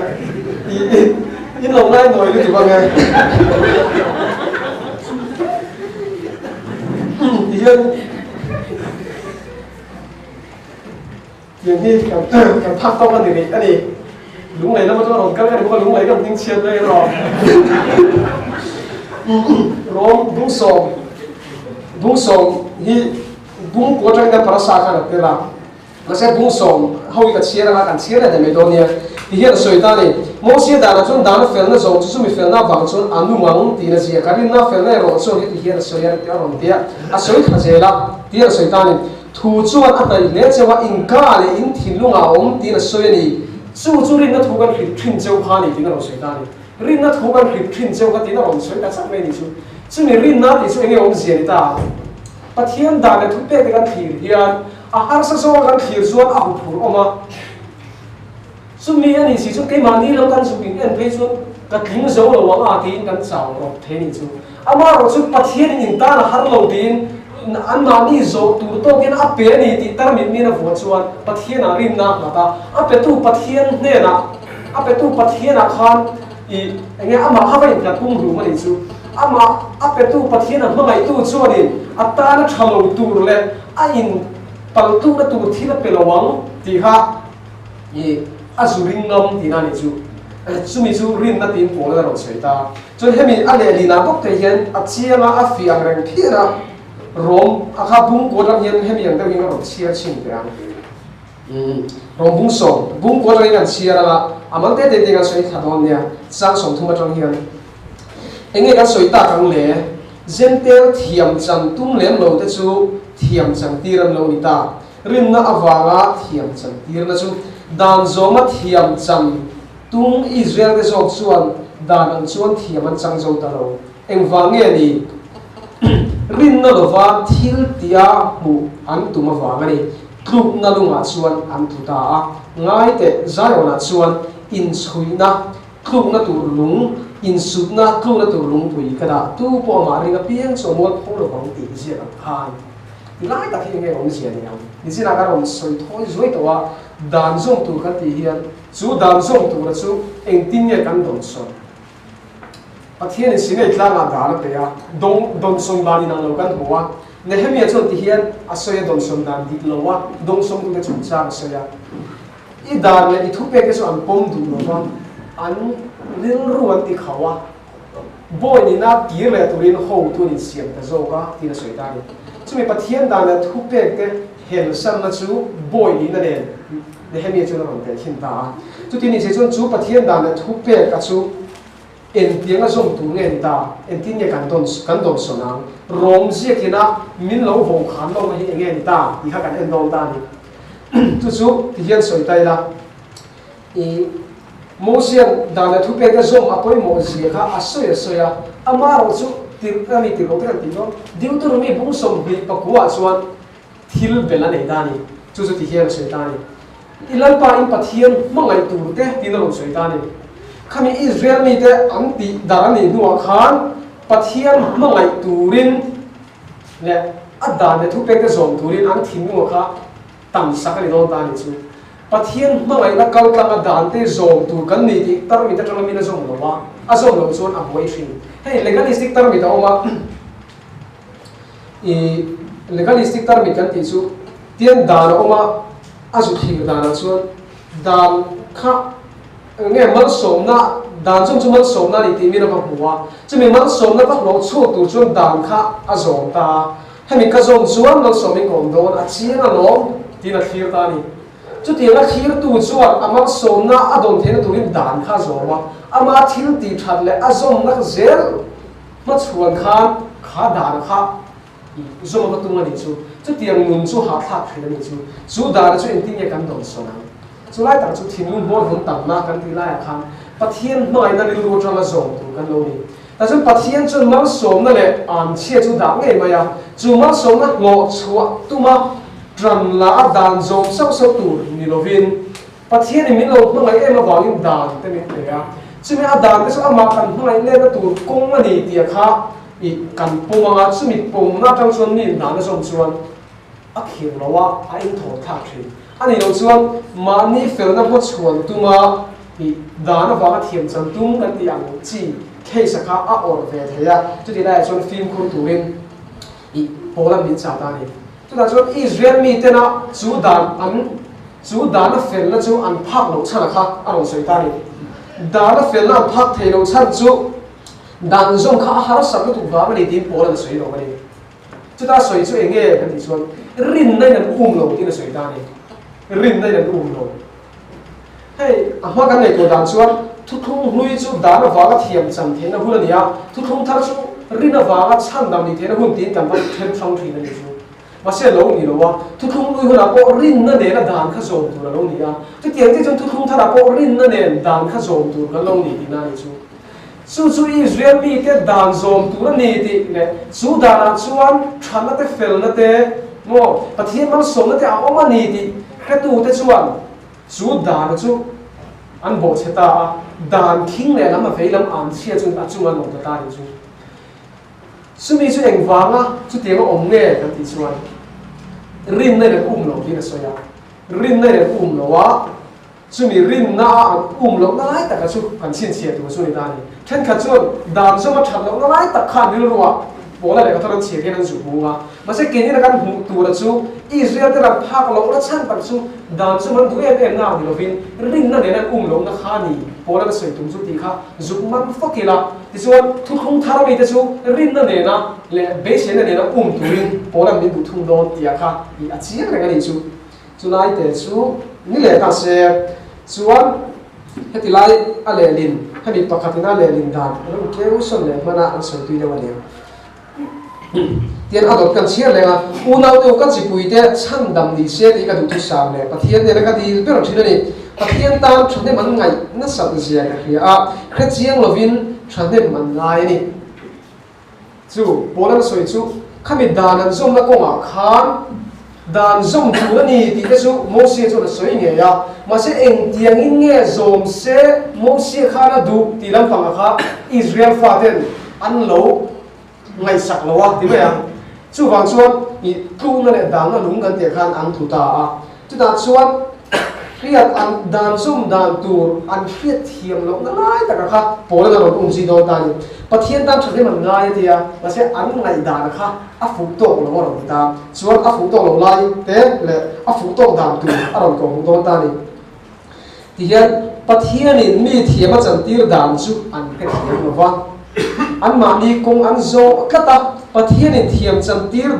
I in lo ngai nawi lutuk ang e. Tihian. Tiang hi kan phak tawk a ni rih a ni. Lunglei lama chuan rawn kal ka ni bawk a, lunglei kan hming chhiat mai erawh. Rawm bungsawm, bungsawm hi bung kua atangin kan parasa khan a tel a. Mahse bungsawm ho hi ka chhiar anga kan chhiar leh daih mai dawn nia. Ti hian a sawi ta a ni. Mosia danah chuan dana felna zawng chu chumi felna avang chuan a nung ang tiin a ziak a. Rinna felna erawh chuan heti hian a sawi a, a rawn ti a, a sawi thla zel a, tiin a sawi ta a ni. Thu chuan a hnaih hle cheu a, inka leh in thinlungah a awm tiin a sawi a ni. Chu chu rinna thu kan hrip thin cheu kha a ni tiin a rawn sawi ta a ni. Rinna thu kan hrip thin cheu kha tiin a rawn sawi ta chak mai a ni chu. Chumi rinna tih chu enge awmzia ni ta? Pathian dan leh thupek te kan thlir hian a harsa zawnga kan thlir chuan a huphurh awm a. Chumi a nih si chu keimahni lo kan zuk in en phei chuan ka tling zo lo ang a tiin kan chau rawp thei a nih chu. Amaherawh chu Pathianin in tan a har lo tiin anmahni zawh tur tawkin a pe a ni tih tarmit miin a vuah chuan Pathianah rinna a nghat a. A petu Pathian hnenah, a petu Pathianah khan i enge amah kha va inhlat pumhlum a nih chu. Amah a petu Pathian a hmangaihtu chuanin a tana tha lo tur leh a in paltlukna tur thil a pe lo ang tih kha I a zu ring ngam tihna a nih chu. Chumi chu rinna tiin Paul-an a rawn sawi ta. Chuan hemi a lehlin-ah bawk te hian a chiang a, a fih ang reng phian a, Rom a kha bung kuat ang hian hemi ang deuh hian a rawn chhiar chhin teh ang. Rom bung sawm, bung kuat atangin an chhiar ang a, a mal te te te kan sawi thla dawn nia, chang 30 atang hian. Enge kan sawi tak ang le? Zentel thiam chan tum lem lo te chu thiam chan tir an lo ni ta. Rinna avanga thiam chantirna chu dan zawma thiam chan tum Israel-te zawk chuan dan ang chuan thiam an chang zo ta lo. Engvang nge ni? Rinna lova thil tia hmuh an tum avang a ni. Tlukna lungah chuan an tlu ta a. Ngaiteh Zion-ah chuan inchhuihna tlukna tur lung, insutna tlukna tur lungpui ka dah. Tu pawh amah ring apiang chu a mual pho lovang tih ziak ang khan. Ti lai tak hi enge awmzia ni ang? Nichinah ka rawn sawi thawi zuai tawh a, dan zawm tur kan tih hian chu dan zawm tura chu engtin nge kan dawnsawn? Pathianin Sinai tlangah dan a pe a, dawng dawnsawn dan inang lo kan hmu a. Nehemia chuan ti hian a sawi a, dawnsawn dan dik lo a, dawngsawmtute chungchang a sawi a. I dan leh i thupek te chu an pawm duh lo va, an rilru an ti khauh a. Bawi nihna kir leh turin hotu an insiam ta zawk a, tiin a sawi ta a ni. Chumi Pathian dan leh thupekte helsanna chu bawi nihna nen Nehemia chuan a rawn tel thin ta a. Chuti ni se chuan chu Pathian dan leh thupeka chu engtiang a zawm tur nge ni ta? Engtin nge kan dawn kan dawnsawn ang? Rawng ziakina min lo vawkhan lohna hi enge ni ta? Tih kha kan en dawn ta a ni. Chu chu tihian sawi ta ila, i. Mosia'n dan leh thupekte zawm a pawimawh zia kha a sawi a sawi a, amaherawh chu tirh a mi tirh loh te kan tih dawn. Deuteronomy bung 29 ah chuan thil belh a nei ta a ni. Chu chu ti hian a sawi ta a ni. I Lalpa in Pathian hmangaih tur te tiin a rawn sawi ta a ni. Khami Israel mite an tih dar a nih hnuah khan Pathian hmangaih turin leh a dan leh thupekte zawm turin an thinlungah kha tam sak a ni dawn ta a nih chu. Pathian hmangaihna kal tlanga dante zawm tur kan ni tih tarmit atanga min a zawm lo a, a zawm loh chuan a buai hrim. Hei legalistic tarmit a awm a, i legalistic tarmit kan tih chu tian dan a awm a, a zu thlir danah chuan dan kha nge malsawmna, dan zawm chu malsawmna a ni tih min a va hmu a, chumi malsawmna va hlawh chhuak tur chuan dan kha a zawm ta a. Hemi ka zawm chuan malsawmin ka awm dawn a chiang alawm tiin a thlir ta a ni. Chutiang a thlirtu chuan a malsawmna a dawn theihna turin dan kha a zawm a, ama thil tih that leh a zawmna zel hmachhuan khan kha dan kha zawm a va tum a nih chu. Chutiang nun chu hahthlak thin a nih chu. Chu dana chu engtin nge kan dawn sawn ang? Chu lai tak chu thinlung hmawr hnawm tamna kan tih laiah khan Pathian hmangaihna rilru atanga zawm tur kan lo ni. Tah chuan Pathian chuan malsawmna leh anchhia chu dah ngei mai a, chu malsawmna hlawh chhuah tuma tan la a dan zawm sauh sauh tur ni lovin, Pathianin min lo hmangaih em avangin dan te min pe a, chumi a dan te chu amah kan hmangaih letna tur kawng a ni tih kha i kan pawm ang a, chumi pawmna atang chuan mi dan a zawm chuan a khir lo a, a inthawn thlak thin. A nih loh chuan mahni felna hmachhuan tuma i dan avanga thiam chan tum kan tih ang chi case a kha a awrh ve thei a, chutih laiah chuan fimkhur turin i Paula min chah ta a ni. Chutah chuan Israel mitena chu dan an chu dana felna chu an phak loh chhan a kha a rawn sawi ta a ni. Dana felna an phak thei loh chhan chu dan zawng kha a harsat lutuk vang a ni tiin Paula'n a sawi lo a ni. Chuta sawi chu eng nge kan tih chuan rinna in an um lo tiin a sawi ta a ni. Rinna in an um lo. Hei a hma kan ngaihtuah dan chuan thuthlung hlui chu dan avanga thiam chan theihna hun a ni a, thuthlung thar chu rin avanga chhandam nih theihna hun tiin kan va then hrang thin a ni chu. Mahse a lo ni lo a, thuthlung hlui hunah pawh rinna nena dan kha zawm tur a lo ni a, chutiang te chuan thuthlung tharah pawh rinna nen dan kha zawm tur kan lo ni tihna a ni chu. Chu chu Israel mite dan zawm tur a ni tih leh chu danah chuan thatna te felna te maw Pathian malsawmna te a awm a ni tih hretute chuan chu dana chu an bawhchhe ta a, dan khing leh lam a vei lam an chhia chu a chung an awm ta ta a nih chu. Chumi chu engvanga chutianga awm nge kan tih chuan rinna in an um lo tiin a sawi a, rinna in an um lo a, Chumi rinna a an um lohna lai taka chu kan chhinchhiah tur chu a ni ta a ni. Thenkhat chuan dan zawm a that lohna lai tak khan rilruah Paula leh Kathar an chhiar hian an zu hmung a. Mahse keini kan hmuh tura chu Israel te ram phak lohna chhan tak chu dan zawm an duh em em na a ni lovin rinna nen an um lohna kha a ni Paula na sawi tum chu tih kha zuk man fak ila. Tichuan thuthlung thar mite chu rinna nena leh beiseina nena um turin Paula'n min duh thung dawn tih ah kha i a chiang reng a nih chu. Chulai te chu ni leh ta se chuan heti lai a lehlin hemi pakhatin a lehlin dan an rawn keu sawn leh hman a an sawi tui deuh a nia. Tian a dawt kan chhiar leng a, unau te u ka chipui te chhandam ni se tih ka duh thusam leh Pathian nena ka dil ber thin a ni. Pathian tan thahnem an ngaih nasat zia ka hria a, hre chiang lovin thahnem an ngai a ni. Chu Paul-an sawi chu, Khami dan an zawmna kawngah khan dan zawm tur a ni tih te chu Mosia chuan a sawi ngei a, mahse engtiangin nge zawm se Mosia khan a duh tih lampangah kha Israel faten an lo ngaihsak lo a ti mai a. Chuvang chuan ih tlukna leh danna lung kan tih khan an tlu ta a. Chutah chuan hriat an dan zawm dan tur an hriat thiam lohna lai taka kha Paul-an a rawn umzui dawn ta a ni. Pathian tan tha hnem an ngai a ti a, mahse an ngaihdan kha a fuh tawk lo a rawn ti ta. Chuan a fuh tawk lo lai te leh a fuh tawk dan tur a rawn kawhhmuh dawn ta a ni. Tihian Pathianin mi thiam a chantir dan chu an hrethiam lo va, anmahni kawng an zawh tlat a, Pathianin thiam chantir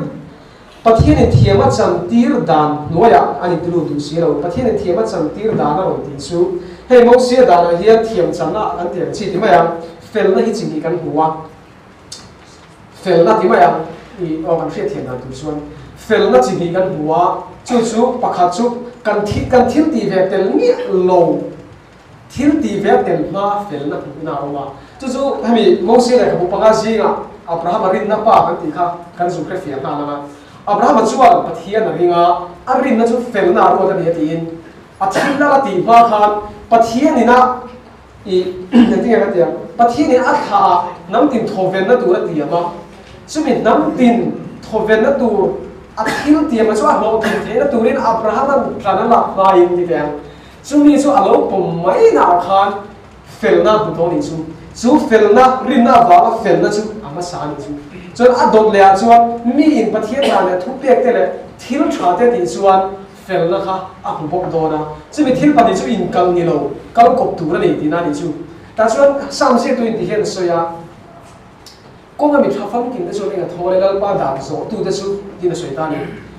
Pathianin thiam a chantir dan hnuaiah a inti lut duh si lo. Pathianin thiam a chantir dan a rawn tih chu hei Mosia danah hian thiam channa kan ti ang chi ti mai ang, felna hi chi hnih kan hmu a, felna ti mai ang i aw kan hriat thiam dan tur chuan felna chi hnih kan hmu a, chu chu pakhat chu kan thi kan thil tih ve tel miah lo. Thil tih ve a tel hma felna hmuhna a awm a. Chu chu hemi Mosia lehkhabu panga zingah Abrahama rinna pa kan tih kha kan zuk hrefiah nghal ang a. Abrahama chuan Pathian a ring a, a rinna chu felna a ruat a ni a tiin a thil lal a tih hma khan Pathianin a i engtin nge ka ti ang, Pathianin a thlah ah hnam tin thawvenna tur a tiam a, chumi hnam tin thawvenna tur a thil tiam a chu a hlawhtlin theihna turin Abrahama'n tlan a lak hmain ti teh ang. Chumi chu a lo pawm mai naah khan felna a hmu tawh a nih chu. Chu felna, rinna avanga felna chu a hmasa a nih chu. Chuan a dawt lehah chuan miin Pathian dan leh thupek te leh thil tha te tih chuan felna kha a hmu bawk dawn a. Chumi thil pahnih chu inkal ni lo, kal kawp tur a ni tihna a nih chu. Tah chuan Psalm ziaktu in ti hian a sawi a, Kawnga mi tha famkim te chuan eng a thawl e, Lalpa dan zawhtute chu tiin a sawi ta a ni.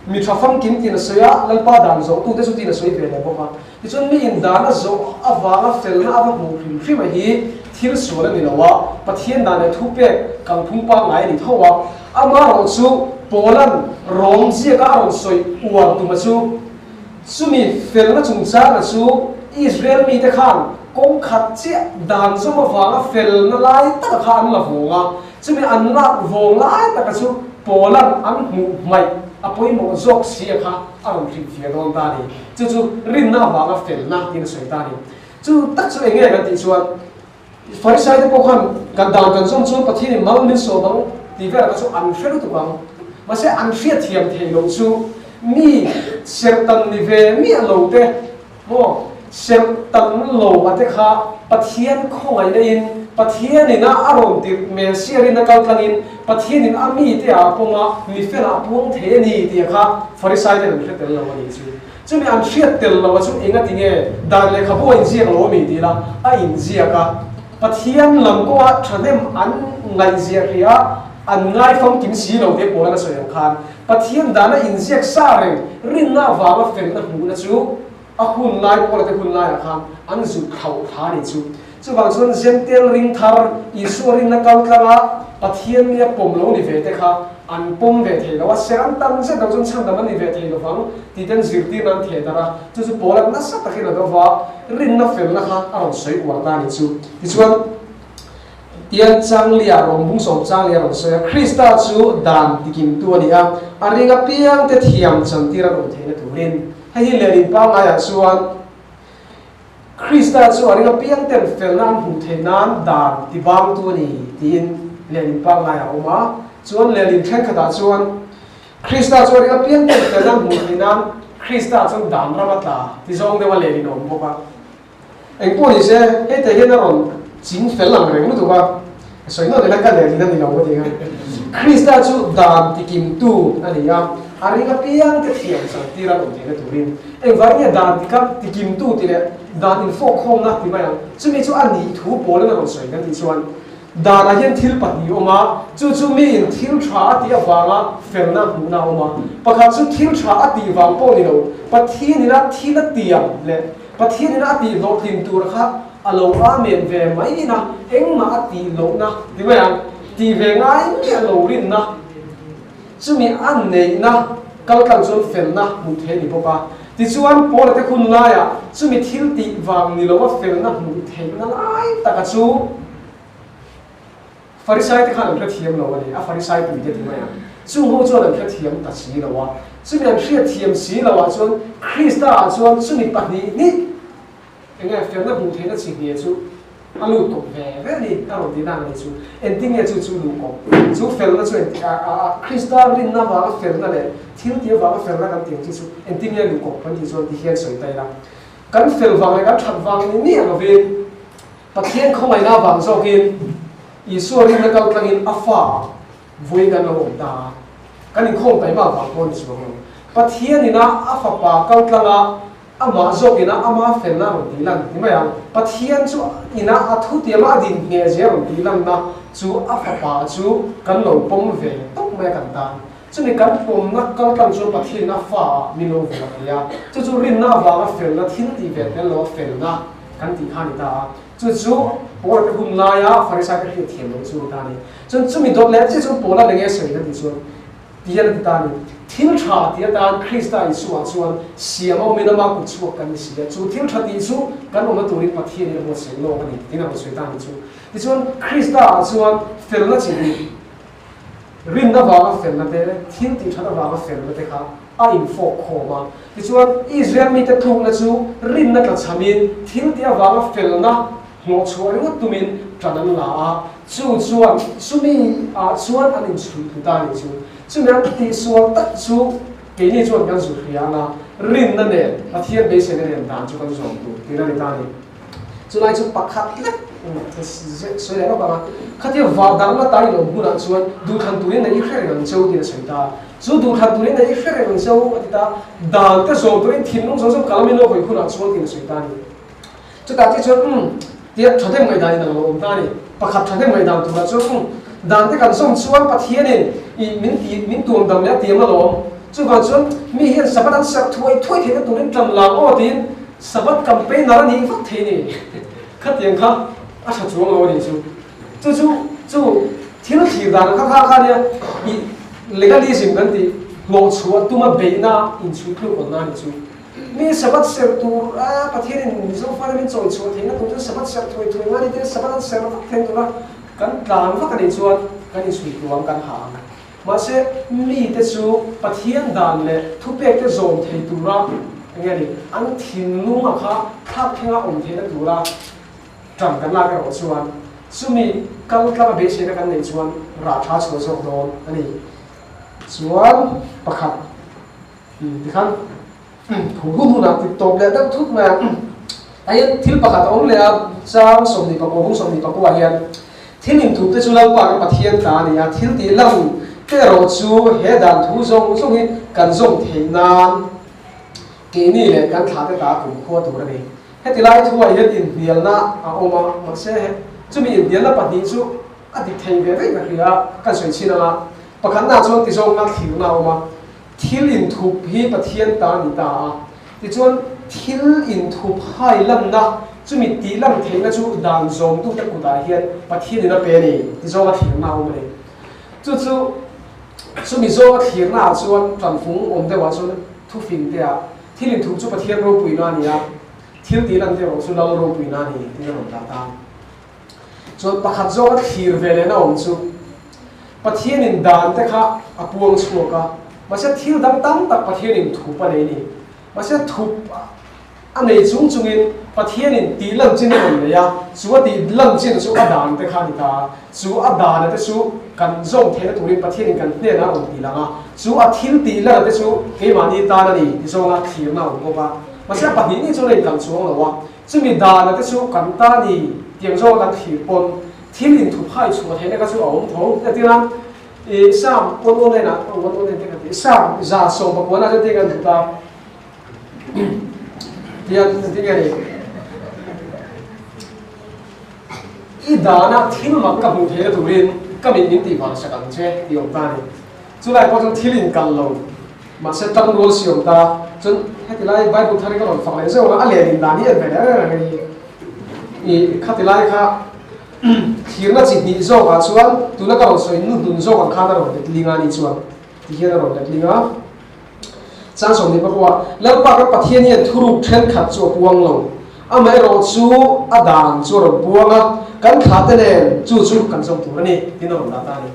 Mi tha famkim tiin a sawi a, Lalpa dan zawhtute chu tiin a sawi ve leh bawk a. Tichuan mi in dan a zawh avanga felna a va hmuh hrim hrim a hi thil sual a ni lo a, Pathian dan leh thupek kalphung pangngai a ni tho a. Amaherawh chu Paula'n Rom ziaka a rawn sawi uar tuma chu, Chumi felna chungchanga chu Israel mite khan kawng khat chiah dan zawm avanga felna lai taka kha an la vawng a, chumi an lak vawng lai taka chu Paula'n an hmuh hmaih a pawimawh zawk si a kha a rawn hrilhfiah dawn ta a ni. Chu chu rinna avanga felna tiin a sawi ta a ni. Chu tak chu eng nge kan tih chuan Farisai te pawh khan kan dan kan zawm chuan Pathianin mal min sawm ang tih velah kha chu an hre lutuk ang. Mahse an hriatthiam theih loh chu mi serhtan ni ve miah lo te maw serhtan lo a te kha Pathian khawngaihna in Pathianin a a rawn tirh Messiah rin a kal tlangin Pathianin a mi te ah a pawm a mi felah a puang thei a ni tih kha Farisai ten an hre tel lo a nih chu. Chumi an hriat tel lo a chu enga ti nge dan lehkhabu a inziak lo a mi tih la a inziak a, Pathian lam kawngah thahnem an ngaihziah hrih a, an ngaifamkim si lo te pawl an a sawi ang khan Pathian dan a inziak sa reng rinna avanga felna hmuhna chu a hun lai Paula te hun laiah khan an zut thlauh thla a nih chu. Chuvang chuan Zentel ring thar Isua rinna kal tlanga Pathian mi a pawm lo ni ve te kha an pawm ve thei lo a, ser an tam zet lo chuan chhandam an ni ve thei lovang tih ten zirtirna an theh darh a, chu chu Paula nasa takin a do va, rinna felna kha a rawn sawi uar ta a nih chu. Tichuan, tian Changlia rawn bung sawm Changlia rawn sawi a, Krista chu dan tikimtu a ni a, a ring apiangte thiam chantir an awm theihna turin. Hei hi Lenin pangaiah chuan Krista chu a ring apiang ten felna an hmuh theih nan dan ti bangtu a ni tiin lehlin pangngai a awm a. Chuan lehlin thenkhatah chuan Krista chu a ring apiang ten felna an hmuh theih nan Krista chuan dan ram a tla ti zawng deuh a lehlin a awm bawk a. Engpawh ni se, hete hian a rawn ching fel ang reng lutuk a, sawi nawlh ila ka lehlin a ni lo ka ti ang. Krista chu dan tikimtu a ni a, a ring apiang te thiam chantir an awm theihna turin. Engvai nge dan tikam tikimtu tih leh dan infawkkhawmna ti mai ang? Chumi chu a nih thu pawlin a rawn sawi kan tih chuan danah hian thil pahnih a awm a, chu chu miin thil tha a tih avanga felna hmuhna a awm a. Pakhat chu thil tha a tih vang pawh ni lo, Pathianin a thil a tiam leh Pathianin a tih hlawhtlin tur kha a lo amen ve mai ina engmah a tih lohna ti mai ang, tih ve ngai miah lo rinna. Chumi a neihna kaltlang chuan felna hmuh theih a ni bawk a. Tichuan, Paula te hun laiah chumi thil tih vang ni lova felna hmuh theihna lai taka chu Farisai te khan an hrethiam lo a ni, a Farisai pui te ti mai ang. Chung ho chuan an hrethiam ta si lo a. Chumi an hriatthiam si loah chuan Krista ah chuan chumi pahnih hnih Enge felna hmuh theihna chi hne chu a lut kawp ve ve a ni, a rawn tih dan a ni chu. Engtin nge chu chu luh kawp? Chu felna chu engti a a a Krista rinna avanga felna leh thil tih avanga felna kan tih ang chi chu engtin nge luh kawp kan tih chuan ti hian sawi ta ila. Kan fel vang leh kan that vang ni miah lovin Pathian khawngaihna avang zawkin Isua rinna kal tlangin a fa vawiin kan lo awm ta a, kan inkhawm taima avang pawh a ni chuang lo. Pathian ina a fapa kal tlanga Amah zawk ina ama felna a rawn tih lan ti mai ang. Pathian chu ina a thutiama a din ngheh zia a rawn tih lanna chu a fapa chu kan lo pawm ve tawp mai a kan tan. Chumi kan pawmna kal tlang chuan Pathian a fa ah min lo vuah thei a. Chu chu rinna avanga felna thil tih ve tel lo a felna kan tih kha a ni ta a. Chu chu Paula te hun laia Farisai te hriatthiam loh chu a ni ta a ni. Chuan chumi dawt leh chiah chuan Paula leh nge sawi na tih chuan. Ti hian a ti ta a ni. Thil tha ti atan Krista Isua chuan siam a awmin ama kut chhuak kan ni si a, chu thil tha tih chu kan awmna turin Pathianin a buatsaih lawk a ni tiin a rawn sawi ta a ni chu. Tichuan, Krista ah chuan felna chi hnih, rinna vanga felna te, thil tih that avanga felna te kha a infawk khawm a. Tichuan, Israel mite tlukna chu rinna tlachhamin thil tih avanga felna hlawhchhuah ringawt tumin tan an la a, chu chuan chumi ah chuan an inchhuih tlu ta a ni chu. Chumi an tihsual tak chu keini chuan kan zu hria ang a, rinna nen, Pathian beiseina nen dan chu kan zawm tur tihna a ni ta a ni. Chulai chu pakhat lek sawi leh lawk ang a, khatia vah darhna ta in awm hunah chuan duhthlan turin na i hre reng ang cheu tiin a sawi ta a. Chu duhthlan turin na i hre reng ang cheu a ti ta a, dan te zawm turin thinlung zawng zawng kalamin lo hawi hunah chuan tiin a sawi ta a ni. Chutah te chuan umm tia thahnem ngaihdan in ang lo awm ta a ni. Pakhat thahnem ngaihdan turah chuan umm dan te kan zawm chuan Pathianin ih min ti min tuam dam leh a tiam alawm. Chuvang chuan mi hian Sabbath an serh thuai thuai theihna turin tan lang aw tiin Sabbath campaigner a nih vak thei ni. Khatiang kha a tha chuang lo a nih chu. Chu chu chu thil thlir dan kha kha kha nia ih legalism kan tih hlawhchhuah tuma beihna inchhuitluk awmna a nih chu. Mi Sabbath serh tur a Pathianin Mizo fate min chawi chhuah theihna tur chuan Sabbath serh thuai thuai ngai ni te Sabbath an serh vak thei tur a kan tlan vak a nih chuan kan inchhui tur ang kan ha ang. Mahse mite chu Pathian dan leh thupek te zawm thei tura eng nge ni an thinlung a kha thlak thlenga awm theihna tura tan kan lak erawh chuan chumi kal tlanga beiseina kan neih chuan rah tha chhuah zawk dawn a ni. Chuan pakhat. Tikhan thu hun hunah ti tawp leh deuh thut mai a. A hian thil pakhat a awm leh a, chang 24 bung 24 ah hian thil inthup te chu Lalpa kan Pathian ta a ni a, thil tih lan te erawh chu he dan thu zawng zawng hi kan zawm theih nan keini leh kan thlah te ta kumkhua tur a ni. Heti lai thuah hian inhnialna a awm a, mahse chumi inhnialna pahnih chu a dik thei ve vek ka hria a, kan sawi chhin ang a, pakhatnaah chuan tizawngna thlirna a awm a, Thil inthup hi Pathian ta a ni ta a, tichuan thil inthup hai lanna, chumi tih lan theihna chu dan zawmtute kutah hian Pathianin a pe a ni ti zawnga thlirna a awm a ni. Chu chu chumi zawnga thlirnaah chuan tanfung awm deuhah chuan thufing te ah thil inthup chu Pathian ropuina a ni a, thil tih lan te erawh chu Lal ropuina a ni tiin a rawn dah ta. Chuan pakhat zawnga thlir ve lehna awm chu Pathianin dan te kha a puang chhuak a, mahse thil dang tam tak Pathianin thup a nei a ni. Mahse thup a nei chung chungin Pathianin tih lan chin a rawn nei a, chu a tih lan chin chu a dan te kha a ni ta a, chu a dana te chu kan zawm theihna turin Pathianin kan hnenah a rawn tih lang a, chu a thil tih lana te chu keimahni tan a ni ti zawnga thlirna a awm bawk a. Mahse a pahnih ni chuan a inkalh chuang lo a, Chumi dana te chu kan ta ni tiang zawng kan thlir pawn thil inthuphai chhuah theihna kha chu a awm tho. Entirnan, i Psalm one one nine ah, one one nine te kan ti, Psalm 119 ah chuan tiang kan hmu ta. Tiang engtin nge ni? I dana thil mak ka hmuh theihna turin ka mit min tih vang sak ang che tih awm ta a ni. Chulai pawh chuan thil inkalh lo, mahse tangrual si awm ta. Chuan heti lai Bible thar hi ka rawn fak leh zeuh a, a lehlin dan hi en ve leh reng reng a ni. I khati lai kha thlirna chi hnih zawkah chuan tuna ka rawn sawi nu hnun zawk ang khan a rawn let ling a ni chuan ti hian a rawn let ling a. Chang 29, Lalpa kan Pathian hian thuruk thenkhat chu a puang lo, amaherawh chu a dan chu a rawn puang a, kan thlahte nen chu chu kan zawm tur a ni tiin a rawn dah ta a ni.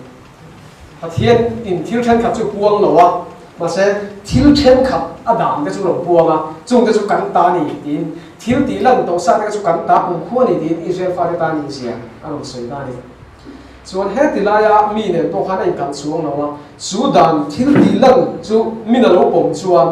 Pathian in thil thenkhat chu puang lo a, mahse thil thenkhat a dan te chu lo puang a, chung te chu kan ta a ni tiin, thil tih lan tawh sa te chu kan ta kumkhua a ni tiin Israel fate ta a nih zia a rawn sawi ta a ni. Chuan heti laia mi nen pawh khan a inkalh chuang lo a, chu dan thil tih lan chu min a lo pawm chuan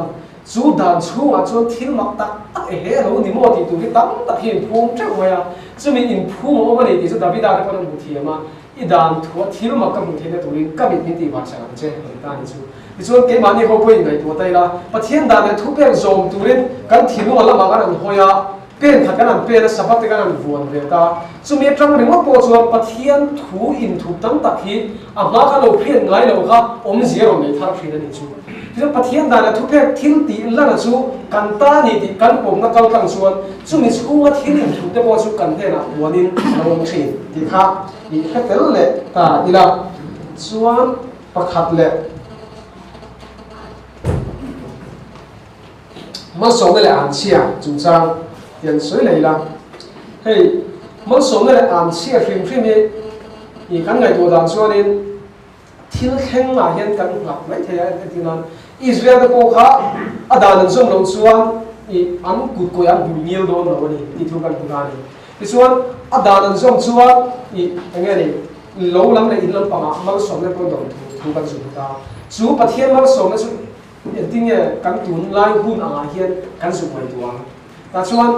chu dan chhungah chuan thil mak tak tak e he a lo ni maw tih tur hi tam tak hi inphum teuh mai a, chumi inphum a awm a ni tih chu Davida te pawhin a hmu thiam a. I dan thua thil mak ka hmuh theihna turin ka mit min tih vang sak ang che, a ti ta a ni chu. Tichuan, keimahni ho pawhin ngaihtuah ta ila, Pathian dan leh thupek zawm turin kan thinlung a lamah kan han hawi a, pen khat kan han pen a, Sabbath te kan han vuan ve ta. Chumi atang ringawt pawh chuan Pathian thu inthup tam tak hi a hma kha lo hriat ngai lo kha awmzia rawn nei thar thin a ni chu. Tichuan, Pathian dan leh thupek thil tih lana chu kan ta a ni tih kan pawmna kal tlang chuan chumi chhunga thil inthup te pawh chu kan hnenah puanin a lo awm thin tih kha I hre tel leh ta ila chuan pakhat leh. Malsawmna leh anchhia chungchang tih an sawi leh ila, hei malsawmna leh anchhia hrim hrim hi ih kan ngaihtuah dan chuanin thil thleng ah hian kan nghak mai thei a, entir nan Israel te pawh kha a dan an zawm loh chuan ih an kut kawi an hmui ngil dawn lo a ni tih thu kan hmu ta a ni. Tichuan a dan an zawm chuan ih eng nge ni lo lam leh in lampangah malsawmna pawh dawn thu thu kan zui hmu ta. Chu Pathian malsawmna chu Engtin nge kan tunlai hun angah hian kan zuk ngaihtuah ang? Tah chuan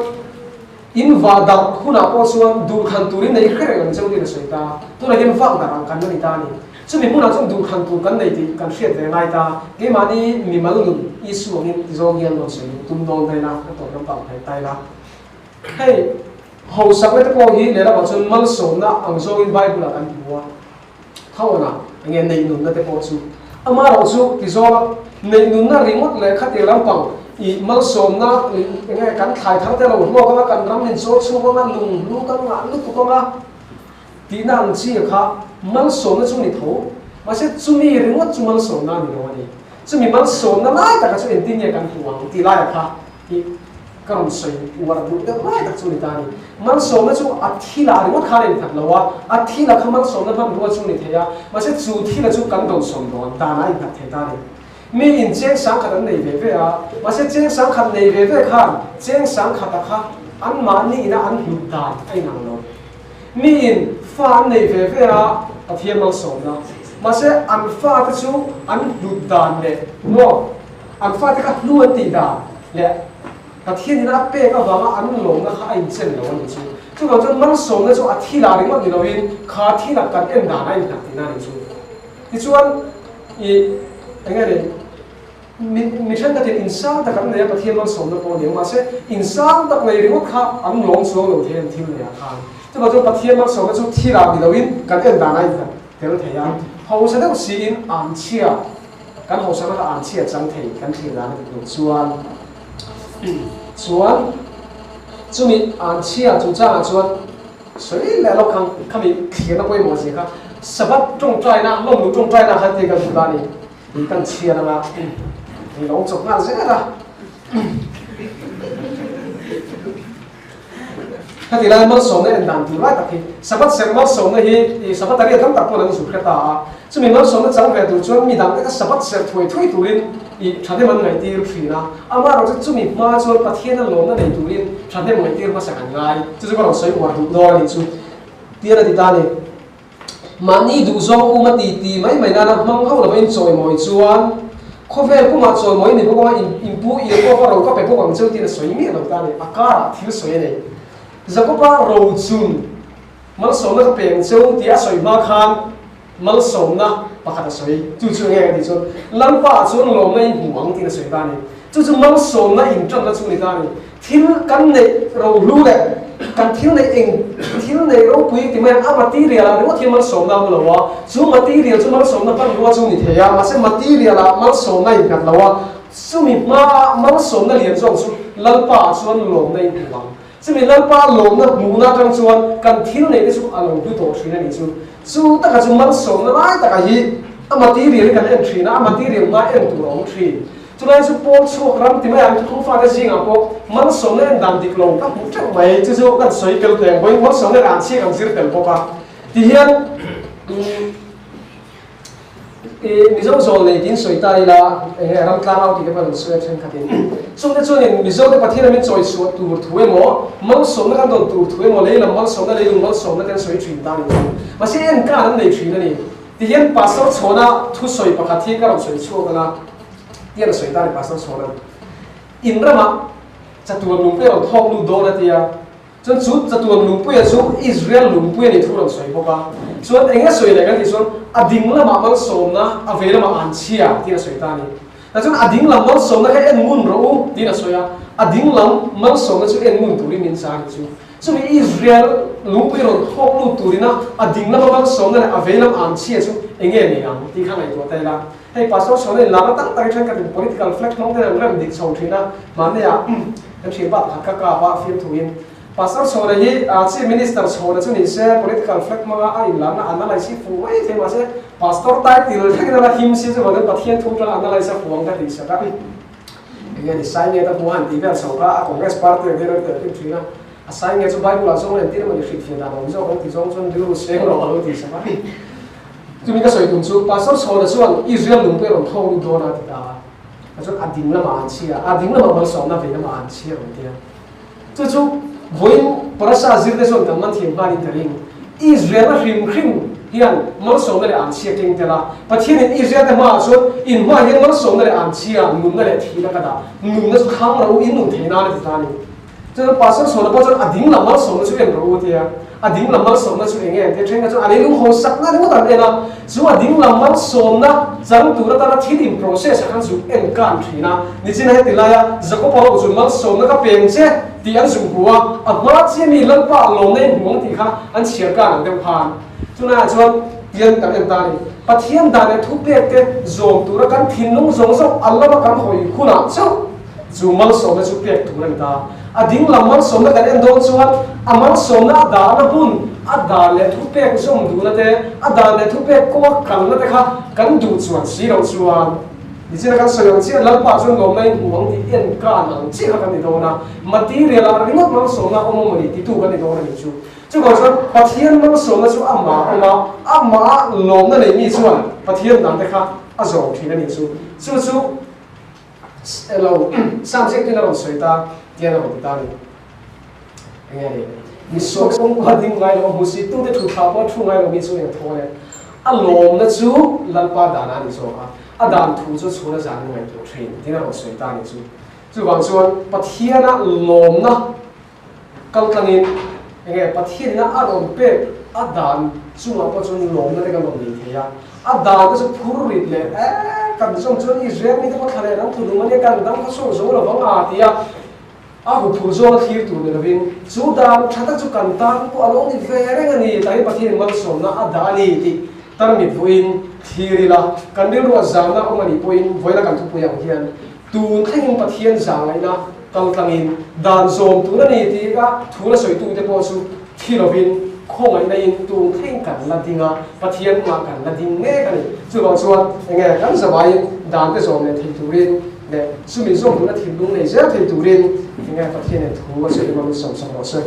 in vah darh hunah pawh chuan duhthlan turin nei hre reng ang cheu tiin a sawi ta. Tunah hian vak darh ang kan la ni ta a ni. Chumi hmunah chuan duhthlan tur kan nei tih kan hriat ve ngai ta. Keimahni mimal nun Isu angin ti zawng hian rawn sawi duh tum dawn ta ila, a tawp lampang phei ta ila. Hei hausakna te pawh hi lehlamah chuan malsawmna ang zawngin Bible-ah kan hmu a. Thawn a, enge neih nunna te pawh chu amaherawh chu ti zawng a, neih nunna ringawt leh khatiang lampang i malsawmna enge kan thlai thar te lo hlawk anga kan ram in chawl chhuk anga lung hlu kan ngah lutuk anga tihna ang chi kha malsawmna chu ni tho mahse chumi ringawt chu malsawmna a ni lo a ni. Chumi malsawmna lai taka chu engtin nge kan hmu ang tih laiah kha i ka rawn sawi uar duh deuh lai tak chu a ni ta a ni. Malsawmna chu a thila ringawt khan a innghat lo a, a thila kha malsawmna hmanrua chu a ni thei a, mahse chu thila chu kan dawnsawm dawn dan a innghat thei ta a ni. Mi in cheng sangkhat an nei ve ve a, mahse cheng sangkhat nei ve ve khan cheng sangkhata kha anmahni ina an hlut dan a inang lo. Mi in fa an nei ve ve a, Pathian malsawmna, mahse an fate chu an hlut dan leh maw An fate kha hnu an tih dan leh Pathian in a pek avanga an lawmna kha a inchen lo a nih chu. Chuvang chuan malsawmna chu a thil ah ringawt ni loin kha thil ah kan en dan a innghat tihna a nih chu. Tichuan i eng nge ni mi mi thenkhatin insang tak an nei a Pathian malsawmna pawh a ni ang mahse insang tak nei ringawt kha an lawm chuang lo thei an thil nei ah khan. Chuvang chuan Pathian malsawmna chu thil ah ni loin kan en dan a innghat tel thei a. Hausa deuh siin an chhia. Kan hausa kha an chhia chang thei kan thlir dan a dik loh chuan chuan chumi an chhia chungchangah chuan sawi leh lawk ang khami thlirna pawimawh zia kha Sabbath tawngtaina lawmluh tawngtaina khan tih kan hmu ta a ni kan chhiar anga ni lo chawp nghal zel a. Heti lai malsawmna en dan tur lai tak hi Sabbath serh malsawmna hi ih Sabbath a riat tam tak pawn an zut hre ta a, chumi malsawmna chang ve tur chuan mi dangte kha Sabbath serh thuai thuai turin ih thahnem an ngaihtir thin a, amaherawh chu chumi hma chuan Pathiana lawmna nei turin thahnem ngaihtir hmasak an ngai, chu chu ka rawn sawi uar duh dawn a nih chu tian a ti ta a ni. Mahni duhzawng uma ti ti mai mai nana hmang ho lova in chawimawi chuan khawvel pumah chawimawi ni bawk anga in pu Iakofa ro ka pe bawk ang cheu tiin a sawi miah lo ta a ni. A karah thil sawi a nei. Jakoba ro chun malsawmna ka pe ang cheu tia a sawi hma khan malsawmna pakhat a sawi. Chu chu enge ka tih chuan Lalpa ah chuan lawmna in hmu ang tiin a sawi ta a ni. Chu chu malsawmna in tanna chu a ni ta a ni. Thil kan neih rohlu leh kan thil neih eng thil neih ropui ti mai ang a material ah ringawt hian malsawmna a awm lo a, chu material chu malsawmna hmanrua chu ni thei a, mahse material ah malsawmna a innghat lo a, chumi hmaa malsawmna lian zawk chu Lalpa ah chuan lawmna in hmu ang. Chumi Lalpa lawmna hmuhna atang chuan kan thil neih te chu a lo hlu tawh thin a nih chu. Chu taka chu malsawmna lai taka hi a material hi kan en thin a, a material hmaa en tur a awm thin. Chulai chu pawl chhuak ram ti mai ang chu Thungfate zingah pawh malsawmna en dan dik lo ka hmuh teuh mai, chu chu kan sawi tel teh ang pawhin malsawmna leh an chhiak ang zir tel bawk a. Tihian Mizo zawl nei tiin sawi ta ila eng nge ram tlang au tih te pawh an sawi a thenkhatin. Chungte chuanin Mizote Pathian min chawi chhuah tur thu emaw, malsawmna kan dawn tur thu emaw, lei lam malsawmna, leilung malsawmna te an sawi thin ta a ni chu. Mahse en kan an nei thin a ni. Tihian Pastor Chhawna thusawi pakhat hi ka rawn sawi chhuak ang a. Tian a sawi ta a ni Pastor Chhawnan. In ramah chatuan lungpui a rawn thawk lut dawn a tia. Chuan chu chatuan lungpuia chu Israel lungpui a ni thu rawn sawi bawk a. Chuan eng a sawi leh kan tih chuan a ding lamah malsawmna, a vei lamah an chhia tiin a sawi ta a ni. Tah chuan a ding lam malsawmna kha en ngun rawh u tiin a sawi a. A ding lam malsawmna chu en ngun turin min chah a ni chu. Chumi Israel lungpui rawn thawk lut turina a ding lama malsawmna leh a vei lam an chhia chu eng nge ni ang tih kha ngaihtuah ta ila. Hei Pastor Chhawna in lana tak tak hi thenkhatin political flag hmang ten an rem dik chho thin a, mahnia kan thian pa pakhat kha kap a fiamthuin Pastor Chhawna hi Chief Minister Chhawna chu ni se political flag hmanga a inlarna analyse hi fuh mai thei mahse Pastor title thlengin a la him si chu vangin Pathian thu tanga analyse a fuh ang ka tih sak a. Enge ni Sainge ta hmu han tih vel chho kha a Congress party ang hian an tel kim thin a, a Sainge chu Bible ah zawng entir emaw ni hrilhfiah dan a awm zawk ang ti zawng chuan rilru seng rawh a lo ti sak a. Chumi ka sawi tum chu Pastor Chhawna chuan Israel lungpui a rawn thawk lut dawn a ti ta a, a chuan a ding lamah an chhia, a ding lamah malsawmna vei lamah an chhia rawn ti a. Chu chu vawiin Parasa zir te chuan kan man thiam nghalin ka ring. Israel-a hrim hrim hian malsawmna leh anchhia keng tel a. Pathianin Israel te hmaah chuan in hmaah hian malsawmna leh anchhia, nunna leh thihna ka dah. Nunna chu thlang rawh u, in nun thei nan a ti ta a ni. Chuan Pastor Sawna pawh chuan a ding lam malsawmna chu en rawh u a ti a. A ding lam malsawmna chu eng nge an ti a? Thenkhat chuan a leilung hausakna ringawt an en a. Chu a ding lam malsawmna chang tur atana thil in process ah khan zuk en kan thin a. Nichina heti laia Jakob-a ho chu malsawmna ka peng che tih an zuk hmu a, a hma chiah mi Lalpa lawmna in hmu ang tih kha an chhiar kan ang deuh khan. Chunaiah chuan tian kan en ta a ni. Pathian dan leh thupek te zawm tura kan thinlung zawng zawng a lama kan hawi hunah chauh chu malsawmna chu pek tur a ni ta. A ding lam malsawmna kan en dawn chuan a malsawmna a dahna hmun, a dan leh thupek zawm duhna te, a dan leh thupek kawnga kalna te kha kan duh chuan si loh chuan nichina kan sawi ang chiah Lalpa chuan lawmna in hmu ang tih en kan ang chiah kha kan ni dawn a, material ah ringawt malsawmna awm awm a ni titu kan ni dawn a nih chu. Chuvang chuan Pathian malsawmna chu amah awm a, amah lawmna nei mi chuan Pathian dan te kha a zawm thin a nih chu. Chu chu. Elo, Sam chiah tin a rawn sawi ta, tian a rawn ti ta a ni. Enge ni? Mi suak kawngka ding ngai lo a hmu si, tute thu thla pawh a thu ngai lo mi chu eng thaw le? A lawmna chu Lalpa danah a ni zawk a, a dan thu chu chhuna zan in ngaihtuah thin, tin a rawn sawi ta a ni chu. Chuvang chuan Pathiana lawmna kal tlangin enge Pathianina a rawn pek a dan chungah pawh chuan lawmna te kan rawn nei thei a, a dan te chu phur rit leh e kan zawng chuan Israel mite pawh thla leh ram thunung ania kan dam kha chhuak zo lo vang a ti a, a huphurh zawnga thlir tur ni lovin chu dan tha tak chu kan tan pawh a lo ni ve reng a ni, tah hian Pathianin malsawmna a dah a ni tih tarmit vuiin thlir ila, kan rilruah zahna awm a nih pawhin vawiina kan thupui ang hian Tun thlengin Pathian zahngaihna kal tlangin dan zawm tur a ni tih a thu la sawitute pawh chu thi lovin khawngaihna in tun thleng kan la ding a, Pathian hmah kan la ding mek a ni. Chuvang chuan enge kan zavaiin dan te zawm leh thei turin leh chumi zawm duhna thinlung nei zel thei turin enge Pathianin thu a sawi emaw min sawmsak rawh se.